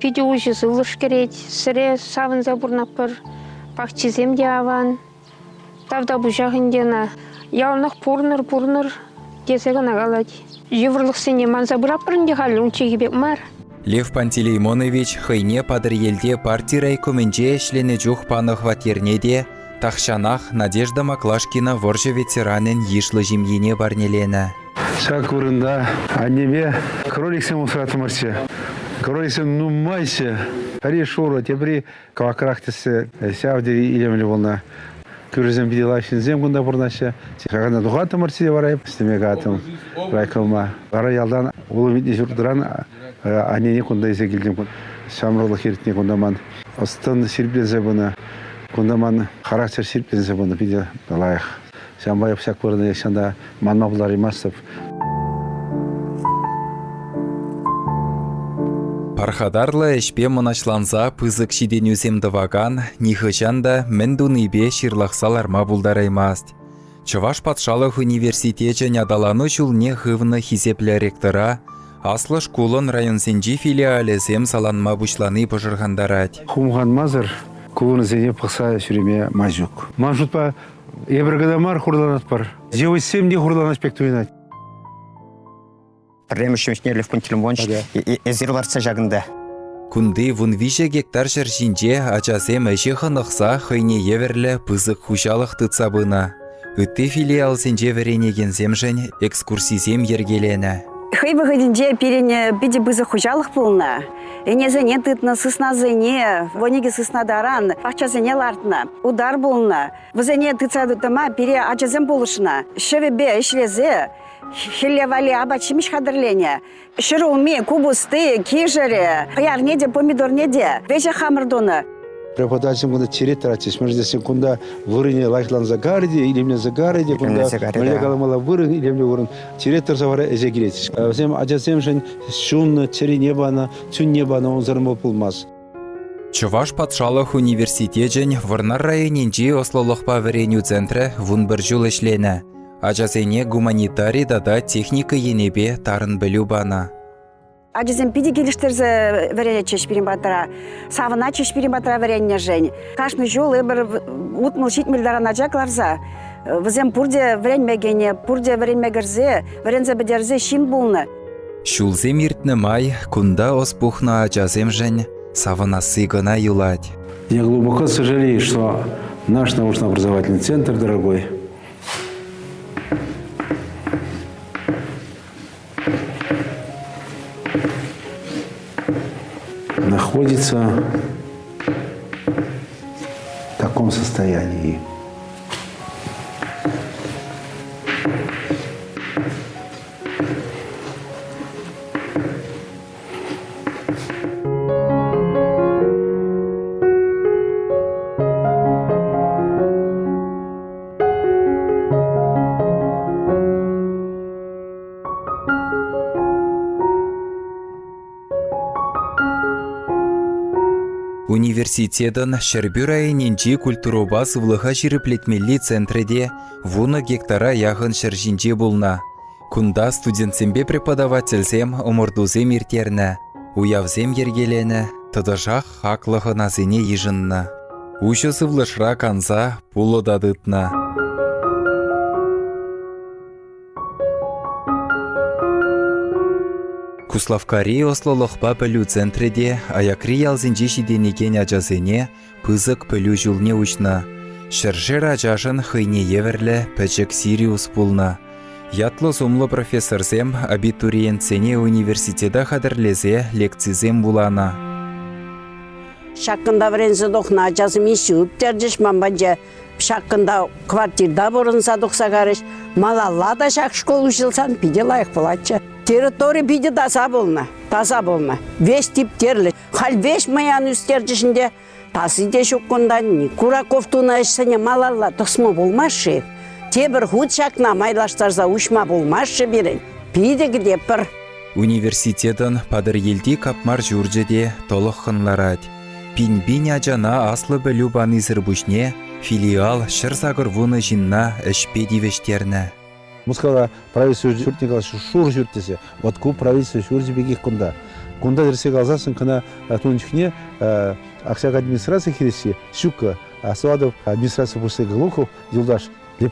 питӗ уҫӑ сывлӑш кӗрет, сӗре савӑнса пурӑнатпӑр. Пахчисем те аван. Тавтапуҫах ӗнтӗ ӑна. Яланах пурӑнӑр, пурӑнӑр тесе кӑна калать. Йывӑрлӑхсене манса пыратпӑр ӗнтӗ халь, унчченхи пек мар. Лев Пантелеймонович хӑйне Патӑрьелте парти райкомӗнче ӗҫленӗ чух панӑ хваттерне те тахҫанах Надежда Маклашкина вӑрҫӑ ветеранӗн йышлӑ ҫемйине парнеленӗ. Ҫак вырӑнта аннепе кроликсем усраттӑмӑрччӗ. Кроликсем нумайччӗ. Пӗри шурӑ, тепри Кӑвакрах тӗслӗ ҫав тери илемлӗ пулнӑ. Кӳршӗсем питӗ лайӑх ҫынсем кунта пурӑнаҫҫӗ. Ҫакӑнта тухаттӑмӑр сире вара ӗҫлеме кайрӑм райкома. Вара ялтан улӑм витнӗ ҫуртран аннене кунта илсе килтӗм. Ҫамрӑклӑх иртнӗ кунта ман ӑс-тӑн ҫирӗпленсе пынӑ. Кунта ман характер ҫирӗпленсе пынӑ питӗ лайӑх. Ҫавӑнпа эп ҫак вырӑна нихҫан та манма пултараймастӑп. Пархатарлӑ ӗҫпе мӑнаҫланса пысӑк ҫитӗнӳсем тӑвакан нихӑҫан та мӗн тунипе ҫырлахса ларма пултараймасть. Чӑваш патшалӑх университечӗн аталану ҫулне хывнӑ хисеплӗ ректора аслӑ шкулӑн районсенчи филиалӗсем саланма пуҫлани пӑшӑрхантарать. Хумханмасӑр ку вырӑнсене пӑхса ҫӳреме май ҫук. Ман шутпа, эпир кӑна мар хурланатпӑр. Йывӑҫсем те хурланас пек туйӑнать. Пӗрремӗш ҫимӗҫне Лев Пантелеймонович эсир лартса ҫакӑнта. Кунти 13 гектар ҫӗр ҫинче ачасем ӗҫе хӑнӑхса хӑйне евӗрлӗ пысӑк хуҫалӑх тытса пынӑ. Ытти филиалсенче вӗренекенсемшӗн экскурсисем йӗркеленӗ. Хӑй вӑхӑтӗнче пирӗн питӗ пысӑк хуҫалӑх пулнӑ. Ӗнесене тытнӑ, сыснасене, 12 сысна таран пахчасене лартнӑ, утар пулнӑ. Вӗсене тытса тӑма пире ачасем пулӑшнӑ. Ҫӑвӗпе ӗҫлесе хӗлле валли апат-ҫимӗҫ хатӗрленӗ. Ҫӗрулми, купӑсти, кишӗрӗ, хӑярне те, помидорне те веҫех хамӑр тунӑ. Преподаватель кунта черет тӑратчӗҫ. Мӗншӗн тесен кунта вырӑнӗ лайӑхланса карӗ те, илемленсе карӗ те, кунта мӗнле каламалла вырӑн, илемлӗ вырӑн. Черет тӑрса вара ӗҫе килетчӗҫ. Вӗсем ачасемшӗн ҫуннӑ, чӗрине панӑ, чунне панӑ, унсӑрӑн вӑл пулмасть. Чӑваш патшалӑх университечӗн Вӑрнар районӗнчи ӑслӑлӑхпа вӗренӳ центрӗ 11 ҫул ӗҫленӗ. Ачасене гуманитари тата техника енӗпе тарӑн пӗлӳ панӑ. Ачасем питӗ килӗштерсе вӗренетчӗҫ пирӗн патра, савӑнатчӗҫ пирӗн патра вӗреннӗшӗн. Кашни ҫул эпир 60-70 таран ача кӑларса вӗсем пурте вӗренме кӗнӗ, пурте вӗренме кӗрсе, вӗренсе пӗтерсе ҫын пулнӑ. Ҫулсем иртнӗ май кунта ӑс пухнӑ ачасемшӗн савӑнасси кӑна юлать. Я глубоко сожалею, что наш научно-образовательный центр, дорогой, находится в таком состоянии. Университетӑн Ҫӗрпӳ районӗнчи культурӑпа сывлӑха ҫирӗплетмелли центрӗ те вунӑ гектара яхӑн ҫӗр ҫинче пулнӑ. Кунта студентсемпе преподавательсем ӑмӑртусем ирттернӗ, уявсем йӗркеленӗ, тӑтӑшах хаклӑ хӑнасене йышӑннӑ. Уҫӑ сывлӑшра канса пулӑ та тытнӑ. Куславккари ӑслӑлӑхпа пӗлӳ центрӗ те аякри ялсенче ҫитӗнекен ачасене пысӑк пӗлӳ ҫулне уҫнӑ. Ҫӗршер ачашӑн хӑйне евӗрлӗ пӗчӗк Сириус пулнӑ. Ятлӑ-сумлӑ профессорсем абитуриентсене университета хатӗрлесе лекцисем вуланӑ. Ҫакӑнта вӗренсе тухнӑ ачасем институт пӗтерчӗҫ, ман патӗнче ҫакӑнта квартирта пурӑнса тухса карӗҫ. Малалла та ҫак школ уҫӑлсан питӗ лайӑх пулатчӗ. Территори питӗ таса пулнӑ, таса пулнӑ. Веҫ типтерлӗ. Халь веҫ мӑян ӳстерчӗҫ ӗнтӗ. Таси те ҫук кунта. Кураков тунӑ ӗҫсене малалла тӑсма пулмасть-ши? Тепӗр хут ҫакна майлаштарса уҫма пулмасть-ши пирӗн? Питӗ кӗтетпӗр. Университетӑн Патӑрьелти капмар ҫурчӗ те тӑлӑххӑн ларать. Пин-пин ачана аслӑ пӗлӳ панисӗр пуҫне филиал 180 ҫынна ӗҫпе тивӗҫтернӗ. Мускавра правительство ҫуртне калаҫҫӗ, шур ҫурт тесе. Вот ку правительство ҫурчӗ пекех кунта. Кунта кӗрсе калсассӑн кӑна тунӑ чухне Аксак администраци хирӗҫҫи ҫуккӑ. Асладов администраци пуҫлӑхӗ Глухов юлташ Лев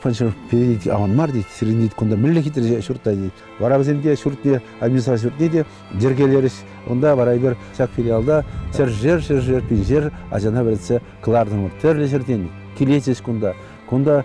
перед аван мар тет, сирӗн тет, кунта мӗнле хитре ҫурт та тет. Вара вӗсем те ҫуртне, администраци ҫуртне те йӗркелерӗҫ. Унта вара эпир ҫак филиалта ҫӗршер-ҫӗршер пиншер ачана вӗрентсе кӑлартӑмӑр. Тӗрлӗ ҫӗртен килетчӗҫ кунта. Кунта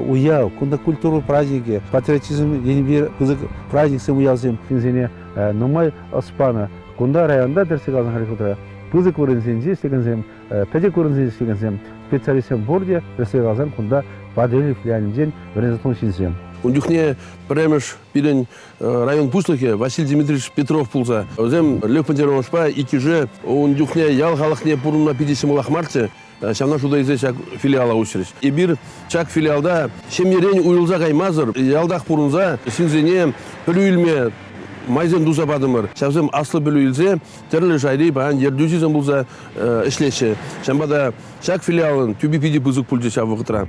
уяв, кунта культура праздникӗ, патриотизм енӗпе пысӑк праздниксем, уявсем ҫынсене нумай ӑс панӑ. Кунта районта тӗрсе каласан хальхи вӑхӑтра пысӑк вырӑнсенче ӗҫлекенсем, пӗчӗк вырӑнсенче ӗҫлекенсем, специалистсем пурте тӗрсе каласан кунта Патӑрьел филиалӗнчен вӗренсе тухнӑ ҫынсем. Ун чухне пӗрремӗш пирӗн район пуҫлӑхӗ Василий Дмитриевич Петров пулса вӗсем Лев Пантелеймоновпа иккӗшӗ ун чухне ял халӑхне пурӑнма питӗ ҫӑмӑлах марччӗ. Ҫавна шута илсе ҫак филиала уҫрӗҫ. Эпир ҫак филиалта ҫемьерен уйрӑлса каймасӑр ялтах пурӑнса ҫынсене пӗлӳ илме майсем туса патӑмӑр. Ҫавсем аслӑ пӗлӳ илсе тӗрлӗ шайри паян ертӳҫӗсем пулса ӗҫлеҫҫӗ. Ҫавӑнпа та ҫак филиалӑн тӳпи питӗ пысӑк пулчӗ ҫав вӑхӑтра.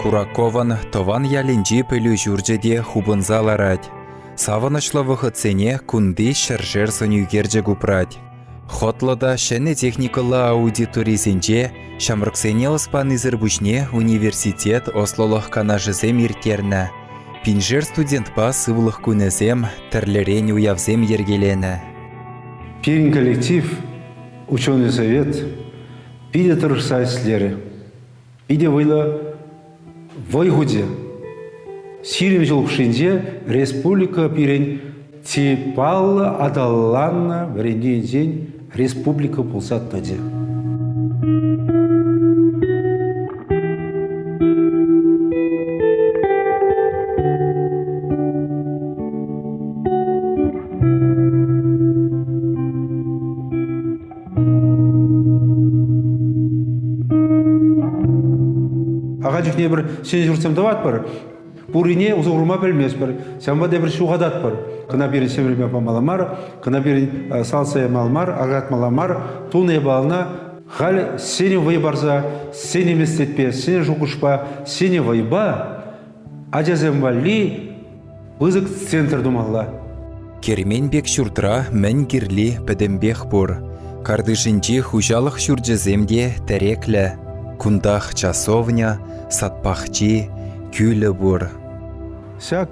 Кураковӑн тӑван ялӗнчи пӗлӳ ҫурчӗ те хупӑнса ларать. Савӑнӑҫлӑ вӑхӑтсене кунти ҫӗршер сӑнӳкерчӗк упрать. Хӑтлӑ та ҫӗнӗ техникӑллӑ аудиторисенче ҫамрӑксене ӑс панисӗр пуҫне университет ӑслӑлӑх канашӗсем ирттернӗ. Пиншер студентпа сывлӑх кунӗсем, тӗрлӗрен уявсем йӗркеленӗ. Пирӗн коллектив, ученый совет питӗ тӑрӑшса ӗҫлерӗ. Питӗ вӑйлӑ вӑй хучӗ. Сирӗн ҫул хушшинче республика пирӗн чи паллӑ аталаннӑ вӗрентӳ енчен республика пулса тӑчӗ. Ахаль чухне пӗр ҫӗнӗ ҫуртсем тӑватпӑр, пуррине усӑ курма пӗлместпӗр. Ҫавӑнпа та эпир ҫухататпӑр. Кӑна пирӗн ҫӗмӗрме памалла мар, кӑна пирӗн салса ямалла мар, аркатмалла мар. Тунӑ япалана халь ҫӗнӗ вӑй парса, ҫӗнӗ меслетпе, ҫӗнӗ шухӑшпа, ҫӗнӗ вӑйпа ачасем валли пысӑк центр тумалла. Кермен пек ҫуртра мӗн кирли пӗтӗмпех пур. Картишӗнчи хуҫалӑх ҫурчӗсем те тӗреклӗ. Кунтах часовня, сад пахчи, кӳлӗ пур. Ҫак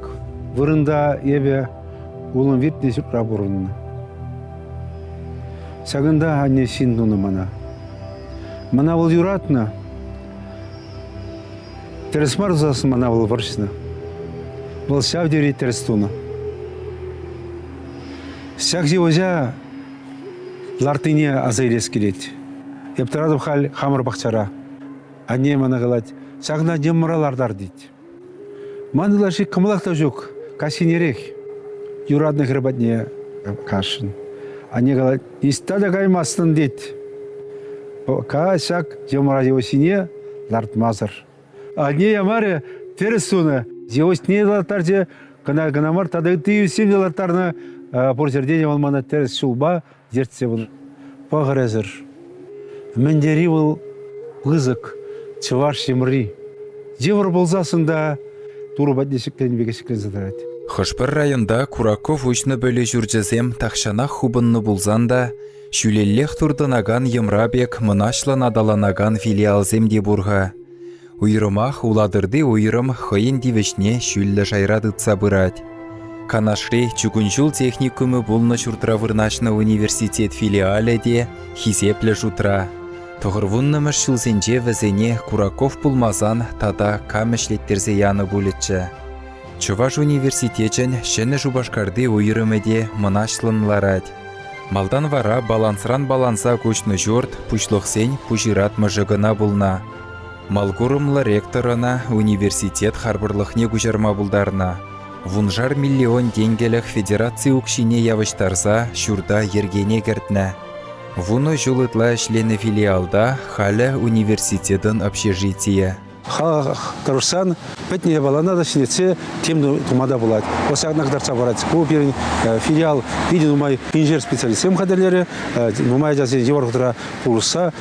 вырӑнта эпӗ улӑм витнӗ ҫуртра пурӑннӑ. Ҫакӑнта анне ҫын тунӑ мана. Мана вӑл юратнӑ. Тӗрӗс мар тусассӑн мана вӑл вӑрҫнӑ. Вӑл ҫав тери тӗрӗс тунӑ. Ҫак йывӑҫа лартнине аса илес килет. Эп тӑратӑп халь хамӑр пахчара. Анне мана калать, ҫакна йӑмра лартар тет. Ман ытлашши кӑмӑлах та ҫук, каҫхинерех юратнӑ хӗр патне кашӑн. Анне калать, ниҫта та каймастӑн тет. Ка ҫак йӑмра йывӑҫҫине лартмасӑр. Анне ямарӗ, тӗрӗс тунӑ. Йывӑҫне ларттарчӗ, кӑна кӑна мар, тата ытти йывӑҫсем те ларттарнӑ. Пур ҫӗрте те вӑл мана тӗрӗс ҫулпа ертсе пынӑ. Пӑхӑр эсӗр, мӗн тери вӑл пысӑк чӑваш йӑмри. Йывӑр пулсассӑн та Турӑ патне ҫӗкленнӗ пек ҫӗкленсе тӑрать. Хӑш-пӗр районта Кураков уҫнӑ пӗлӳ ҫурчӗсем тахҫанах хупӑннӑ пулсан та ҫӳлеллех туртӑнакан йӑмра пек мӑнаҫлӑн аталанакан филиалсем те пур-ха. Уйрӑмах Улатӑрти уйрӑм хӑйӗн тивӗҫне ҫӳллӗ шайра тытса пырать. Канашри чукун ҫул техникумӗ пулнӑ ҫуртра вырнаҫнӑ университет филиалӗ те хисеплӗ шутра. Тӑхӑрвуннӑмӗш ҫулсенче вӗсене Кураков пулмасан тата кам ӗҫлеттерсе янӑ пулӗччӗ. Чӑваш университечӗн Ҫӗнӗ Шупашкарти уйрӑмӗ те мӑнаҫлӑн ларать. Малтан вара балансран баланса куҫнӑ ҫурт пуҫлӑхсен пуҫ ыратмӑшӗ кӑна пулнӑ. Малкурӑмлӑ ректор ӑна университет харпӑрлӑхне куҫарма пултарнӑ. Вуншар миллион тенкӗлӗх федераци укҫине явӑҫтарса ҫурта йӗркене кӗртнӗ. Вунӑ ҫул ытла ӗҫленӗ филиалта халӗ университетӑн общежитийӗ. Халӑх тӑрӑшсан пӗтнӗ япалана та ҫӗнетсе тем тума та пулать. Вӑл ҫакна кӑтартса парать. Ку пирӗн филиал питӗ нумай инженер специалистсем хатӗрлерӗ, нумай ачасен йывӑр вӑхӑтра пулӑшса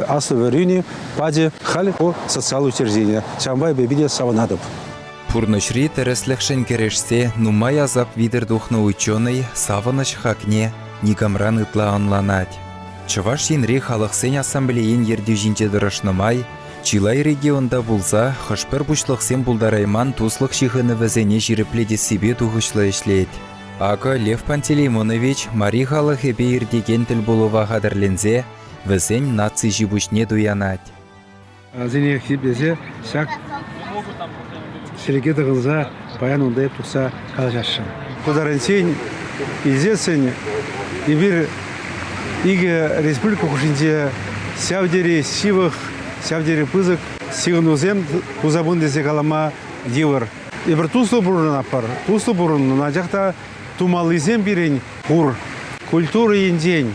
аслӑ вӗренӳ пачӗ. Халь ку социаллӑ учреждение. Ҫавӑнпа эпӗ питӗ савӑнатӑп. Пурнӑҫри тӗрӗслӗхшӗн кӗрешсе нумай асап витӗр тухнӑ ученӑй савӑнӑҫ хакне никамран ытла ӑнланать. Чӑваш Енри Халӑхсен ассамблейин ертӳҫинче тӑрӑшнӑ май чылай регионта пулса хӑш-пӗр пуҫлӑхсем пултарайман туслӑх ҫыхӑнӑвӗсене ҫирӗплетессипе тухӑҫлӑ ӗҫлет. Акӑ Лев Пантелеймонович мари халӑхӗпе иртекен тӗлпулӑва хатӗрленсе вӗсен наци ҫи-пуҫне туянать. Вӗсене хисеплесе ҫак ҫӗлӗке тӑхӑнса паян унта эп тухса калаҫасшӑн. Ку таранччен илсессӗн эпир икӗ республика хушшинче ҫав тери ҫывӑх, ҫав тери пысӑк ҫыхӑнусем туса пынӑ тесе калама йывӑр. Эпир туслӑ пурӑнатпӑр, туслӑ пурӑннӑ, анчах та тумаллисем пирӗн пур. Культура енчен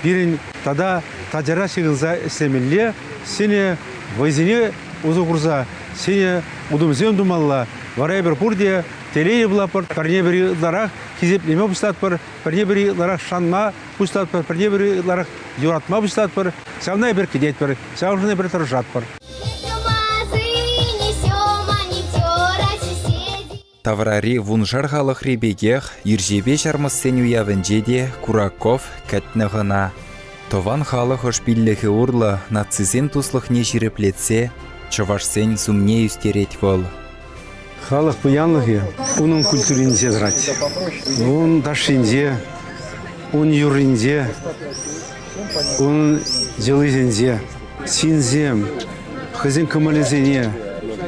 пирӗн тата тачӑра ҫыхӑнса ӗҫлемелле, ҫӗнӗ вӑйсене усӑ курса ҫӗнӗ утӑмсем тумалла. Вара эпир пурте телейлӗ пулатпӑр, пӗрне-пӗри ытларах хисеплеме пуҫлатпӑр, пӗрне-пӗри ытларах шанма пуҫлатпӑр, пӗрне-пӗри ытларах юратма пуҫлатпӑр. Ҫавна эпир кӗтетпӗр, ҫавӑншӑн эпир тӑрӑшатпӑр. Таврари вуншар халӑхри пекех Ирҫепе ҫармӑссен уявӗнче те Кураков кӗтнӗ хӑна. Тӑван халӑх ӑшпиллӗхӗ урлӑ нацисен туслӑхне ҫирӗплетсе чӑвашсен сумне ӳстерет вӑл. Халӑх пуянлӑхӗ унӑн культуринче тӑрать. Ун ташшинче, ун юрринче, Унӑн йӑлисенче ҫынсем хӑйсен кӑмӑлӗсене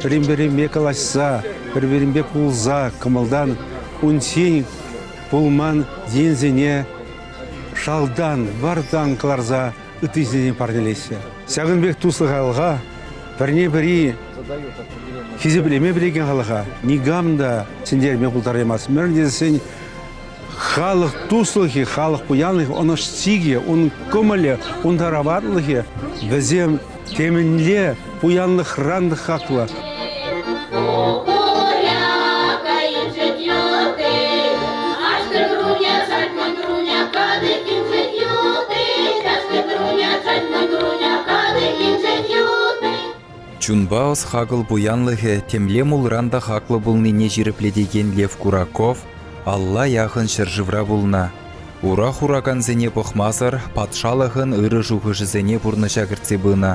пӗрин-пӗринпе калаҫса, пӗр-пӗринпе кулса кӑмӑлтан унччен пулман енсене шалтан, вартан кӑларса ыттисене парнелеҫҫӗ. Ҫакӑн пек туслӑ халӑха пӗрне-пӗри хисеплеме пӗлекен халӑха никам та ҫӗнтерме пултараймасть. Мӗншӗн тесен Халӑх туслӑхӗ, халӑх пуянлӑхӗ, ӑнӑҫсикӗ, ун кӑмӑлӗ, ун тараватлӑхӗ вӗсем темӗнле пуянлӑхран та хаклӑ. Чунпа ӑс-хакӑл пуянлӑхӗ темле мулран та хаклӑ пулнине ҫирӗплетекен Лев Кураков алла яхӑн ҫӗршывра пулнӑ. Ура хуракансене пӑхмасӑр патшалӑхӑн ырӑ шухӑшӗсене пурнӑҫа кӗртсе пынӑ.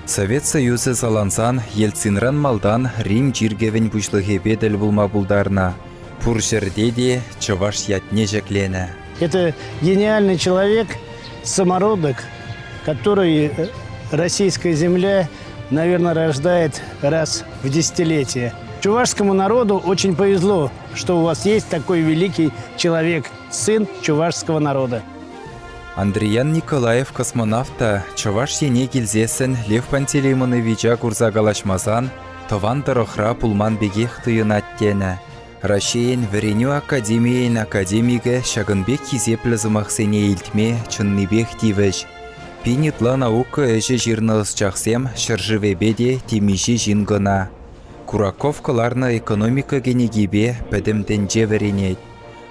Совет Союзӗ салансан Ельцинран малтан Рим чиркӗвӗн пуҫлӑхӗпе тӗл пулма пултарнӑ. Пур ҫӗрте те чӑваш ятне ҫӗкленӗ. Это гениальный человек. самородок, который российская земля, наверное, рождает раз в десятилетие. Чувашскому народу очень повезло, что у вас есть такой великий человек, сын чувашского народа. Андриян Николаев космонавт та Чӑваш Ене килсессӗн Лев Пантелеймоновича курса калаҫмасан тӑван тӑрӑхра пулман пекех туйӑнать тенӗ. Раҫҫейӗн Вӗренӳ академийӗн академикӗ ҫакӑн пек хисеплӗ сӑмахсене илтме чӑннипех тивӗҫ. Пин ытла наука ӗҫӗ ҫырнӑ ӑсчахсем ҫӗршывӗпе те темиҫе ҫын кӑна. Кураков кӑларнӑ экономика кӗнекипе пӗтӗм тӗнче вӗренет.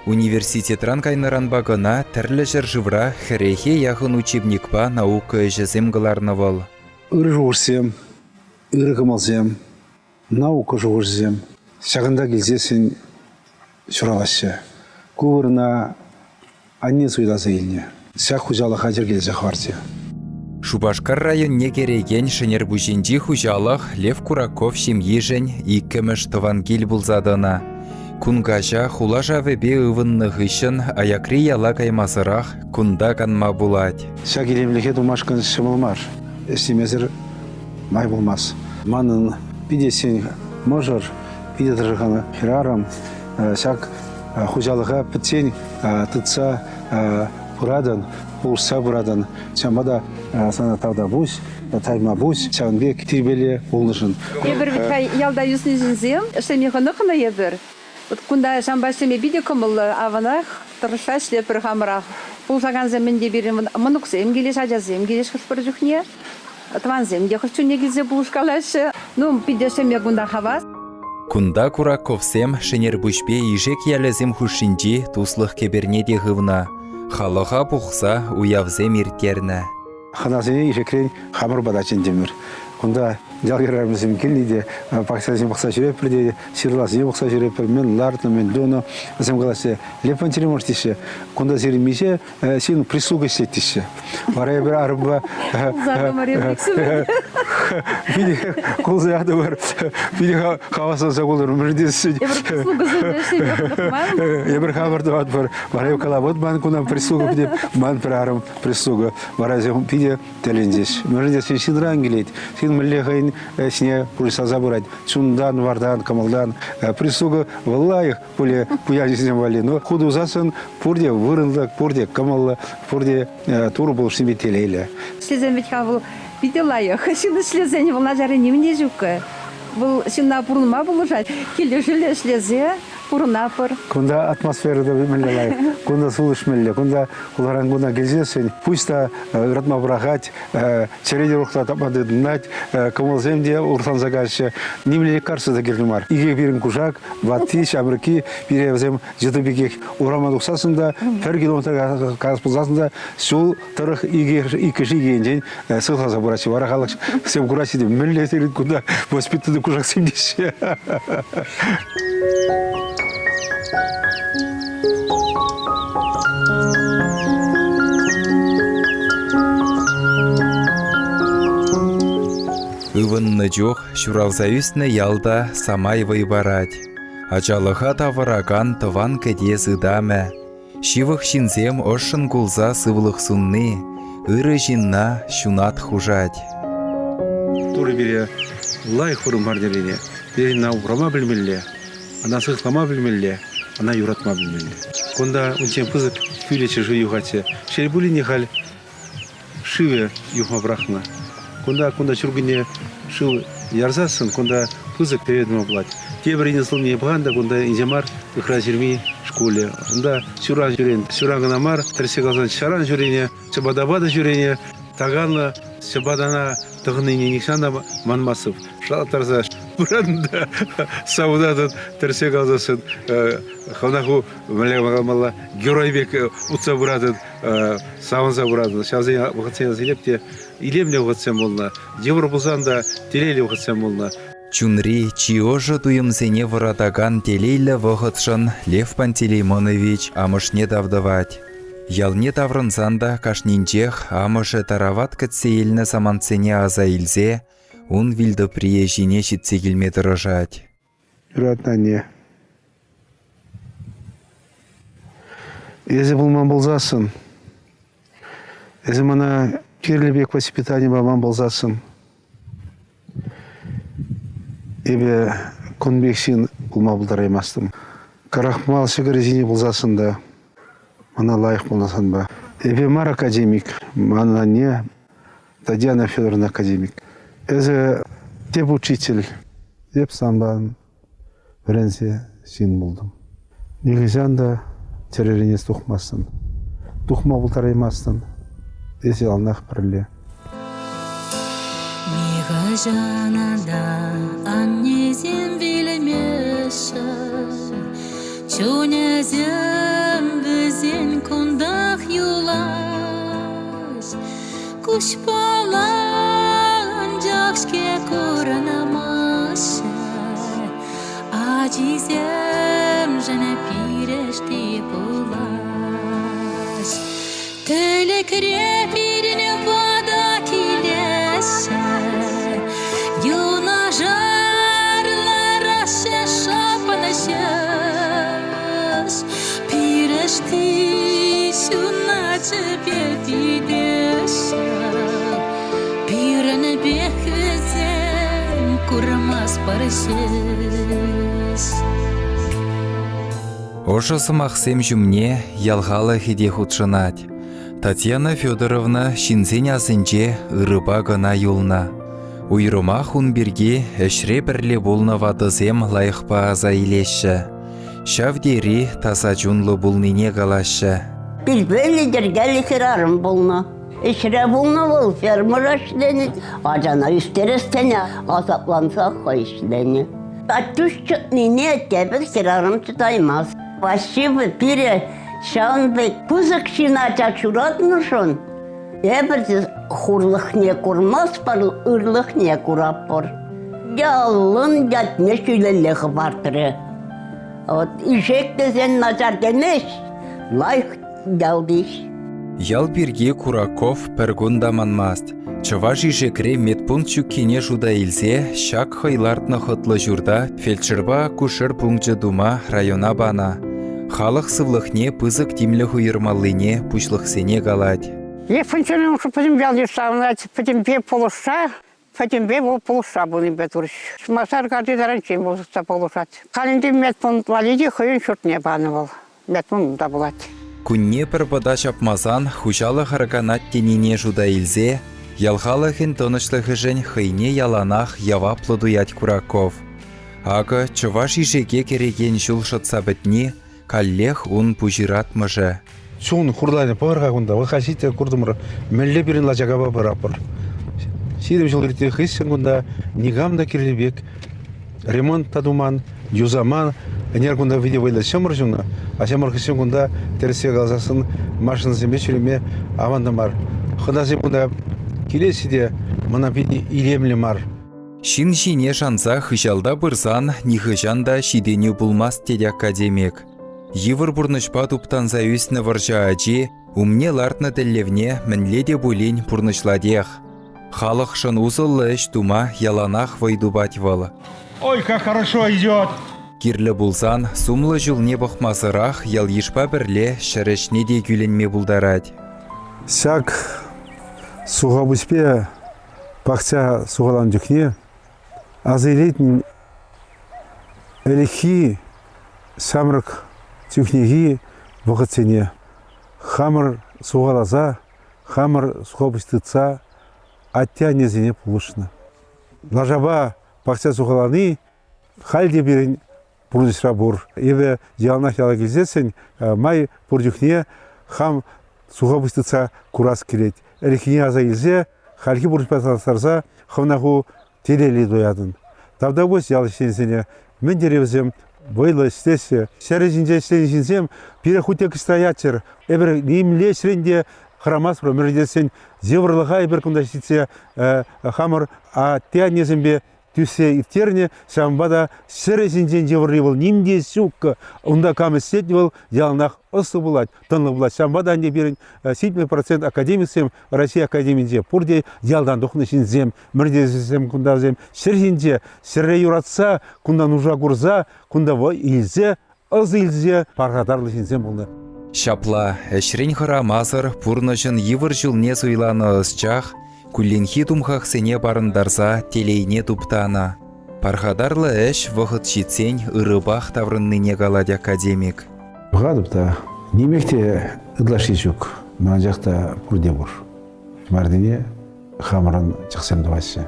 Университетран кайнӑранпа кӑна тӗрлӗ ҫӗршывра хӗрӗхе яхӑн учебникпа наука ӗҫӗсем кӑларнӑ вӑл. Ырӑ шухӑшсем, ырӑ кӑмӑлсем, наука шухӑшӗсем ҫакӑнта килсессӗн ҫуралаҫҫӗ. Ку вырӑна анне суйласа илнӗ. Ҫак хуҫалӑха йӗркелесе хӑварчӗ. Шупашкар районне кӗрекен Шӗнерпуҫӗнчи хуҫалӑх Лев Кураков ҫемйишӗн иккӗмӗш тӑван кил пулса тӑнӑ. Кун каҫа хула шавӗпе ывӑннӑ хыҫҫӑн аякри яла каймасӑрах кунта канма пулать. Ҫак илемлӗхе тумашкӑн ҫӑмӑл мар. Ӗҫлемесӗр май пулмасть. Манӑн питӗ ӗҫчен мӑшӑр, питӗ тӑрӑшакан хӗрарӑм ҫак хуҫалӑха пӗччен тытса пыратӑн, пулӑшса пыратӑн. Ҫавӑнпа та сана тавтапуҫ, тайма пуҫ ҫавӑн пек тирпейлӗ пулнӑшӑн. Эпир вӗт-ха ялта ӳснӗ ҫынсем, ӗҫлеме хӑнӑхнӑ эпир. Вот кунта ҫавӑнпа ӗҫлеме питӗ кӑмӑллӑ, аванах тӑрӑшса ӗҫлетпӗр хамӑрах. Пулӑшакансем ӗнтӗ пирӗн мӑнуксем килӗҫ, ачасем килӗҫ хӑш-пӗр чухне. Тӑвансем те хӑш чухне килсе пулӑшкалаҫҫӗ. Ну, питӗ ӗҫлеме кунта хавас. Кунта Кураковсем Шӗнерпуҫпе Ишек ялӗсем хушшинчи туслӑх кӗперне те хывнӑ. Халӑха пухса уявсем ирттернӗ. Хӑнасене Ишекрен хамӑр пата чӗнтӗмӗр. Кунта ял хӗрарӑмӗсем килнӗ те пахчасене пӑхса ҫӳретпӗр те, ҫырласене пӑхса ҫӳретпӗр, мӗн лартнӑ, мӗн тунӑ. Вӗсем калаҫҫӗ, Лев Пантелеймонович теҫҫӗ, кунта сирӗн миҫе ҫын прислуга ӗҫлет теҫҫӗ. Вара эпир арӑмпа питӗ кулса ятӑмӑр, питӗ хавасланса култӑмӑр. Эпир хамӑр тӑватпӑр. Вара эп калам, вот ман куна прислуга питӗ, ман пӗр арӑм прислуга. Вара питӗ тӗлӗнчӗҫ. Мӗншӗн тесен ҫынран килет. Ҫын мӗнле хӑйӗн ӗҫне пуҫласа пырать. Чунтан, вартан, кӑмӑлтан. Прислуга вӑл лайӑх пулӗ пуянҫӑсем валли. Но хут усассӑн пурте вырӑнлӑ, пурте кӑмӑллӑ, пурте Турӑ пулӑшнипе телейлӗ. Ӗҫлесен вӗт-ха вӑл питӗ лайӑх. Ҫын ӗҫлесен вӑл начарри нимӗн те ҫуккӑ. Вӑл ҫынна пурӑнма пулӑшать. Килӗшӳллӗ ӗҫлесе пурӑнатпӑр. Кунта атмосфера та мӗнле лайӑх. Кунта сулӑш мӗнле. Кунта хуларан кунта килсессӗн пуҫ та ыратма пӑрахать, чӗре те урӑхла тапма тытӑнать, кӑмӑлсем те уртанса каҫҫӗ. Нимле лекарство та кирлӗ мар. Икӗ пирӗн кушак, ватти, ҫамрӑкки, пире вӗсем йытӑ пекех урама тухсассӑн та, пӗр километр каяс пулсассӑн та ҫул тӑрӑх иккӗш икӗ енчен сыхласа пыраҫҫӗ. Вара халӑхсем кураҫҫӗ те, мӗнле сирӗн кунта воспитанный кушаксем теҫҫӗ. Ывӑннӑ чух ҫуралса ӳснӗ ял та самай вӑй парать. Ачалӑха тавӑракан тӑван кӗтес ытамӗ. Ҫывӑх ҫынсем ӑшшӑн кулса сывлӑх сунни ырӑ ҫынна ҫунат хушать. Турӑ пире лайӑх вырӑн парнеленӗ. Пирӗн ӑна упрама пӗлмелле, ӑна сыхлама пӗлмелле, ӑна юратма пӗлмелле. Кунта унччен пысӑк кӳлӗччӗ шыв юхатчӗ. Шел пулин те халь шывӗ юхма пӑрахнӑ. Кунта кунта ҫуркунне шыв ярсассӑн кунта пысӑк пӗве тума пулать. Тепӗр инӗслӑхне пӑхан та кунта инҫе мар Ыхра Ҫырми шкулӗ. Унта ҫуран ҫӳрен. Ҫуран кӑна мар, тӗрӗссе каласан ҫаран ҫӳренӗ, ҫӑпатапа та ҫӳренӗ. Таканлӑ ҫӑпатана тӑхӑннине нихҫан та манмастӑп. Шалаттарса пыран та савӑнатӑн, тӗрӗссе каласассӑн хӑвна ху мӗнле каламалла, герой пек утса пыратӑн. савӑнса пыратӑн. Ҫавсен вӑхӑтсене илеп те илемлӗ вӑхӑтсем пулнӑ. Йывӑр пулсан та телейлӗ вӑхӑтсем пулнӑ. Чунри чи ӑшӑ туйӑмсене вӑратакан телейлӗ вӑхӑтшӑн Лев Пантелеймонович амӑшне тав тӑвать. Ялне таврӑнсан та кашнинчех амӑшӗ тарават кӗтсе илнӗ самантсене аса илсе ун вилтӑприйӗ ҫине ҫитсе килме тӑрӑшать. Юратнӑ анне. Эсӗ пулман пулсассӑн, Эсӗ мана кирлӗ пек воспитани паман пулсассӑн эпӗ кун пек ҫын пулма пултараймастӑм. Крахмал ҫӑкӑрӗ ҫине пулсассӑн та мана лайӑх пулнӑ санпа. Эпӗ мар академик, ман анне Татьяна Федоровна академик. Эсӗ тӗп учитель. Эп санпа вӗренсе ҫын пултӑм. Нихӑҫан та чӗререн эс тухмастӑн. Тухма пултараймастӑн. Эс яланах пӗрле. Нихӑҫан та аннесем вилмеҫҫӗ, Чунӗсем вӗсен кунтах юлаҫ. Куҫпала анчах-ҫке курӑнмаҫҫӗ, Ачисемшӗн пирӗшти пулаҫ. Тӗлӗкре пирӗн пата килеҫҫӗ, Юнашар лараҫҫӗ шапӑнӑҫ. Пирӗшти ҫуначӗпе витеҫҫӗ, Пирӗнпех вӗсем курмастпӑр ҫеҫ. Ӑшӑ сӑмахсем ҫумне ял халӑхӗ те хутшӑнать. Татьяна Федоровна ҫынсен асӗнче ырӑпа кӑна юлнӑ. Уйрӑмах ун пирки ӗҫре пӗрле пулнӑ ватӑсем лайӑхпа аса илеҫҫӗ. Ҫав тери таса чунлӑ пулнине калаҫҫӗ. Тирпейлӗ йӗркеллӗ хӗрарӑм пулнӑ. Ӗҫре пулнӑ вӑл, фермӑра ӗҫленӗ. Ачана ӳстерес тенӗ, асапланса хӑй ӗҫленӗ. Аттуш чӑтнине тепӗр хӗрарӑм чӑтаймасть. Спасибо пире ҫавӑн пек пысӑк ҫын ача ҫуратнӑшӑн эпир те хурлӑхне курмастпӑр, ырлӑхне куратпӑр. Ялӑн ятне ҫӳлелле хӑпартрӗ. Вот ишек тесен начар темест, лайӑх ялти. Ял пирки Кураков пӗр кун та манмасть. Чӑваш Ишекре медпункт ҫуккине шута илсе ҫак хӑй лартнӑ хӑтлӑ ҫурта фельдшерпа акушер пункчӗ тума района панӑ. Халӑх сывлӑхне пысӑк тимлӗх уйӑрмаллине пуҫлӑхсене калать. Ефимченӑн пӗтӗм ял-йыш савӑнать, пӗтӗмпе пулӑшса, пӗтӗмпе вӑл пулӑшса пынипе турӗҫ. Масар карти таранччен пулӑшса пулӑшать. Халь ӗнтӗ медпункт валли те хӑйӗн ҫуртне панӑ вӑл. Медпункт та пулать. Кунне пӗр пӑта ҫапмасан хуҫалӑх арканать тенине шута илсе ял халӑхӗн тӑнӑҫлӑхӗшӗн хӑйне яланах яваплӑ туять Кураков. Акӑ Чӑваш Ишеке кӗрекен ҫул шӑтса пӗтни каллех ун пуҫыратмӑшӗ. Чун хурланӗ пӑхӑр-ха кунта. Вӑл халь ҫитсе куртӑмӑр, мӗнле пирӗн лачакапа пыратпӑр. 20 ҫул иртнӗ хыҫҫӑн кунта никам та кирлӗ пек ремонт та туман, юсаман. Ӗнер кунта питӗ вӑйлӑ ҫӑмӑр ҫунӑ, а ҫӑмӑр хыҫҫӑн кунта тӗрӗссе каласассӑн машинӑсемпе ҫӳреме аван та мар. Хӑнасем кунта килеҫҫӗ те мана питӗ илемлӗ мар. Ҫын ҫине шанса хыҫалта пырсан нихӑҫан та ҫитӗнӳ пулмасть тет академик. Йывӑр пурнӑҫпа туптанса ӳснӗ вӑрҫӑ ачи умне лартнӑ тӗллевне мӗнле те пулин пурнӑҫлатех. Халӑхшӑн усӑллӑ ӗҫ тума яланах вӑй тупать вӑл. Ой, как хорошо идет! Кирлӗ пулсан сумлӑ ҫулне пӑхмасӑрах ял-йышпа пӗрле ҫӗр ӗҫне те кӳлӗнме пултарать. Ҫак сухапуҫпе пахча сухаланӑ чухне аса илетӗн ӗлӗкхи ҫамрӑк чухнехи вӑхӑтсене хамӑр сухаласа, хамӑр сухапуҫ тытса атте-аннесене пулӑшнӑ. Лашапа пахча сухалани халь те пирӗн пурнӑҫра пур. Эпӗ яланах яла килсессӗн май пур чухне хам сухапуҫ тытса курас килет. Ӗлӗкхине аса илсе хальхи пурнӑҫпа танлаштарса хӑвна ху телейлӗ туятӑн. Тавтапуҫ ял ӗҫченӗсене. Мӗн тери вӗсем вӑйлӑ ӗҫлеҫҫӗ. Ҫӗрӗ ҫинче ӗҫленӗ ҫынсем пире хуть те кӑҫта яччӑр. Эпир нимле ӗҫрен те хӑрамастпӑр. Мӗншӗн тесен йывӑрлӑха эпир кунта ҫитсе хамӑр атте-аннесемпе тӳссе ирттернӗ. Ҫавӑнпа та ҫӗрӗ ҫинчен йывӑрри вӑл ним те ҫук. Унта кам ӗҫлет вӑл яланах ӑслӑ пулать, тӑнлӑ пулать. Ҫавӑнпа та ӗнтӗ пирӗн 70% академиксем Россия академийӗнче пурте ялтан тухнӑ ҫынсем, мӗртесем кунта вӗсем ҫӗр ҫинче ҫӗре юратса, кунта нуша курса, кунта вӑй илсе, ӑс илсе пархатарлӑ ҫынсем пулнӑ. Ҫапла, ӗҫрен хӑрамасӑр пурнӑҫӑн йывӑр ҫулне суйланӑ ӑсчах кулленхи тумхахсене парӑнтарса телейне туптанӑ. Пархатарлӑ ӗҫ вӑхӑт ҫитсен ырӑпах таврӑннине калать академик. Пӑхатӑп та, нимех те ытлашши ҫук, но анчах та пурте пур. Мартине хамӑрӑн чӑхсем тӑваҫҫӗ.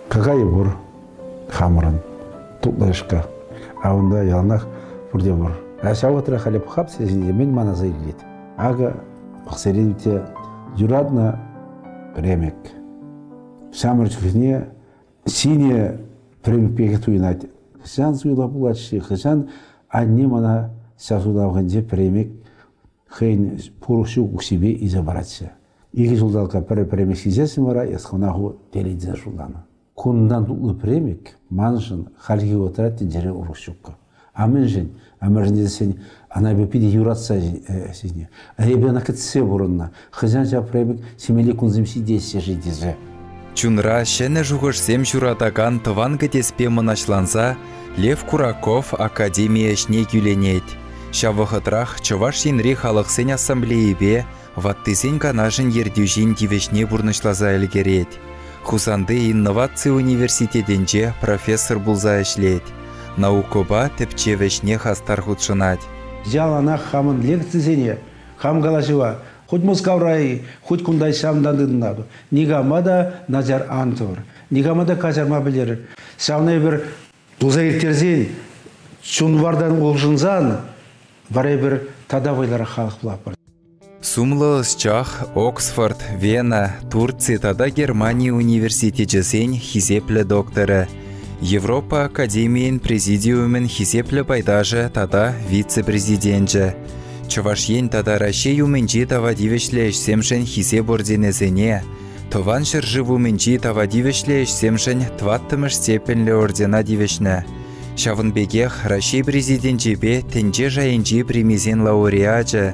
Какайӗ пур хамӑрӑн, тутлӑ яшка. А унта яланах пурте пур. А ҫав вӑхӑтра халӗ пӑхап сире мӗн ман аса илет. Акӑ пӑхсерен те юратнӑ премӗк. Ҫамрӑк чухне Сине премӗк пекех туйӑнать. Хӑҫан суйлав пулать-ши, хӑҫан анне мана ҫав суйлавхинче премӗк хӑйӗн пур ҫук укҫипе илсе паратчӗ. Икӗ ҫулталӑка пӗр премӗк ҫисессӗн вара эс хӑвна ху телей шутланӑ. Кунтан тутлӑ премӗк маншӑн хальхи вӑхӑтра тӗнчере урӑх ҫуккӑ. А мӗншӗн? А мӗншӗн тесен ӑна эпӗ питӗ юратса ҫитнӗ. Эпӗ ӑна кӗтсе пурӑннӑ. Хӑҫан ҫав премӗк ҫимелли кунсем ҫитеҫҫӗ-ши тесе. Чунра ҫӗнӗ шухӑшсем ҫуратакан тӑван кӗтеспе мӑнаҫланса Лев Кураков академи ӗҫне кӳленет. Ҫав вӑхӑтрах Чӑваш Енри халӑхсен ассамблейипе Ваттисен канашӗн ертӳҫин тивӗҫне пурнӑҫласа ӗлкӗрет. Хусанти инноваци университетӗнче профессор пулса ӗҫлет. Наукӑпа тӗпчев ӗҫне хастар хутшӑнать. Яланах хамӑн лекцисене, хам калаҫӑва хуть Мускавра-и, хуть кунта ҫавӑнтан тытӑнатӑп. Никама та начар ан тӑвӑр, никама та каҫарма пӗлтерӗр. Ҫавна эпир туса ирттерсен, чун-вартан улшӑнсан вара эпир тата вӑйлӑрах халӑх пулатпӑр. Сумлӑ ӑсчах Оксфорд, Вена, Турци тата Германи университечӗсен хисеплӗ докторӗ, Европа академийӗн президиумӗн хисеплӗ пайташӗ тата вице-президенчӗ, Чӑваш Ен тата Раҫҫей умӗнчи тава тивӗҫлӗ ӗҫсемшӗн хисеп орденӗсене, Тӑван ҫӗршыв умӗнчи тава тивӗҫлӗ ӗҫсемшӗн тӑваттӑмӗш степеньлӗ ордена тивӗҫнӗ. Ҫавӑн пекех Раҫҫей Президенчӗпе тӗнче шайӗнчи премисен лауреачӗ,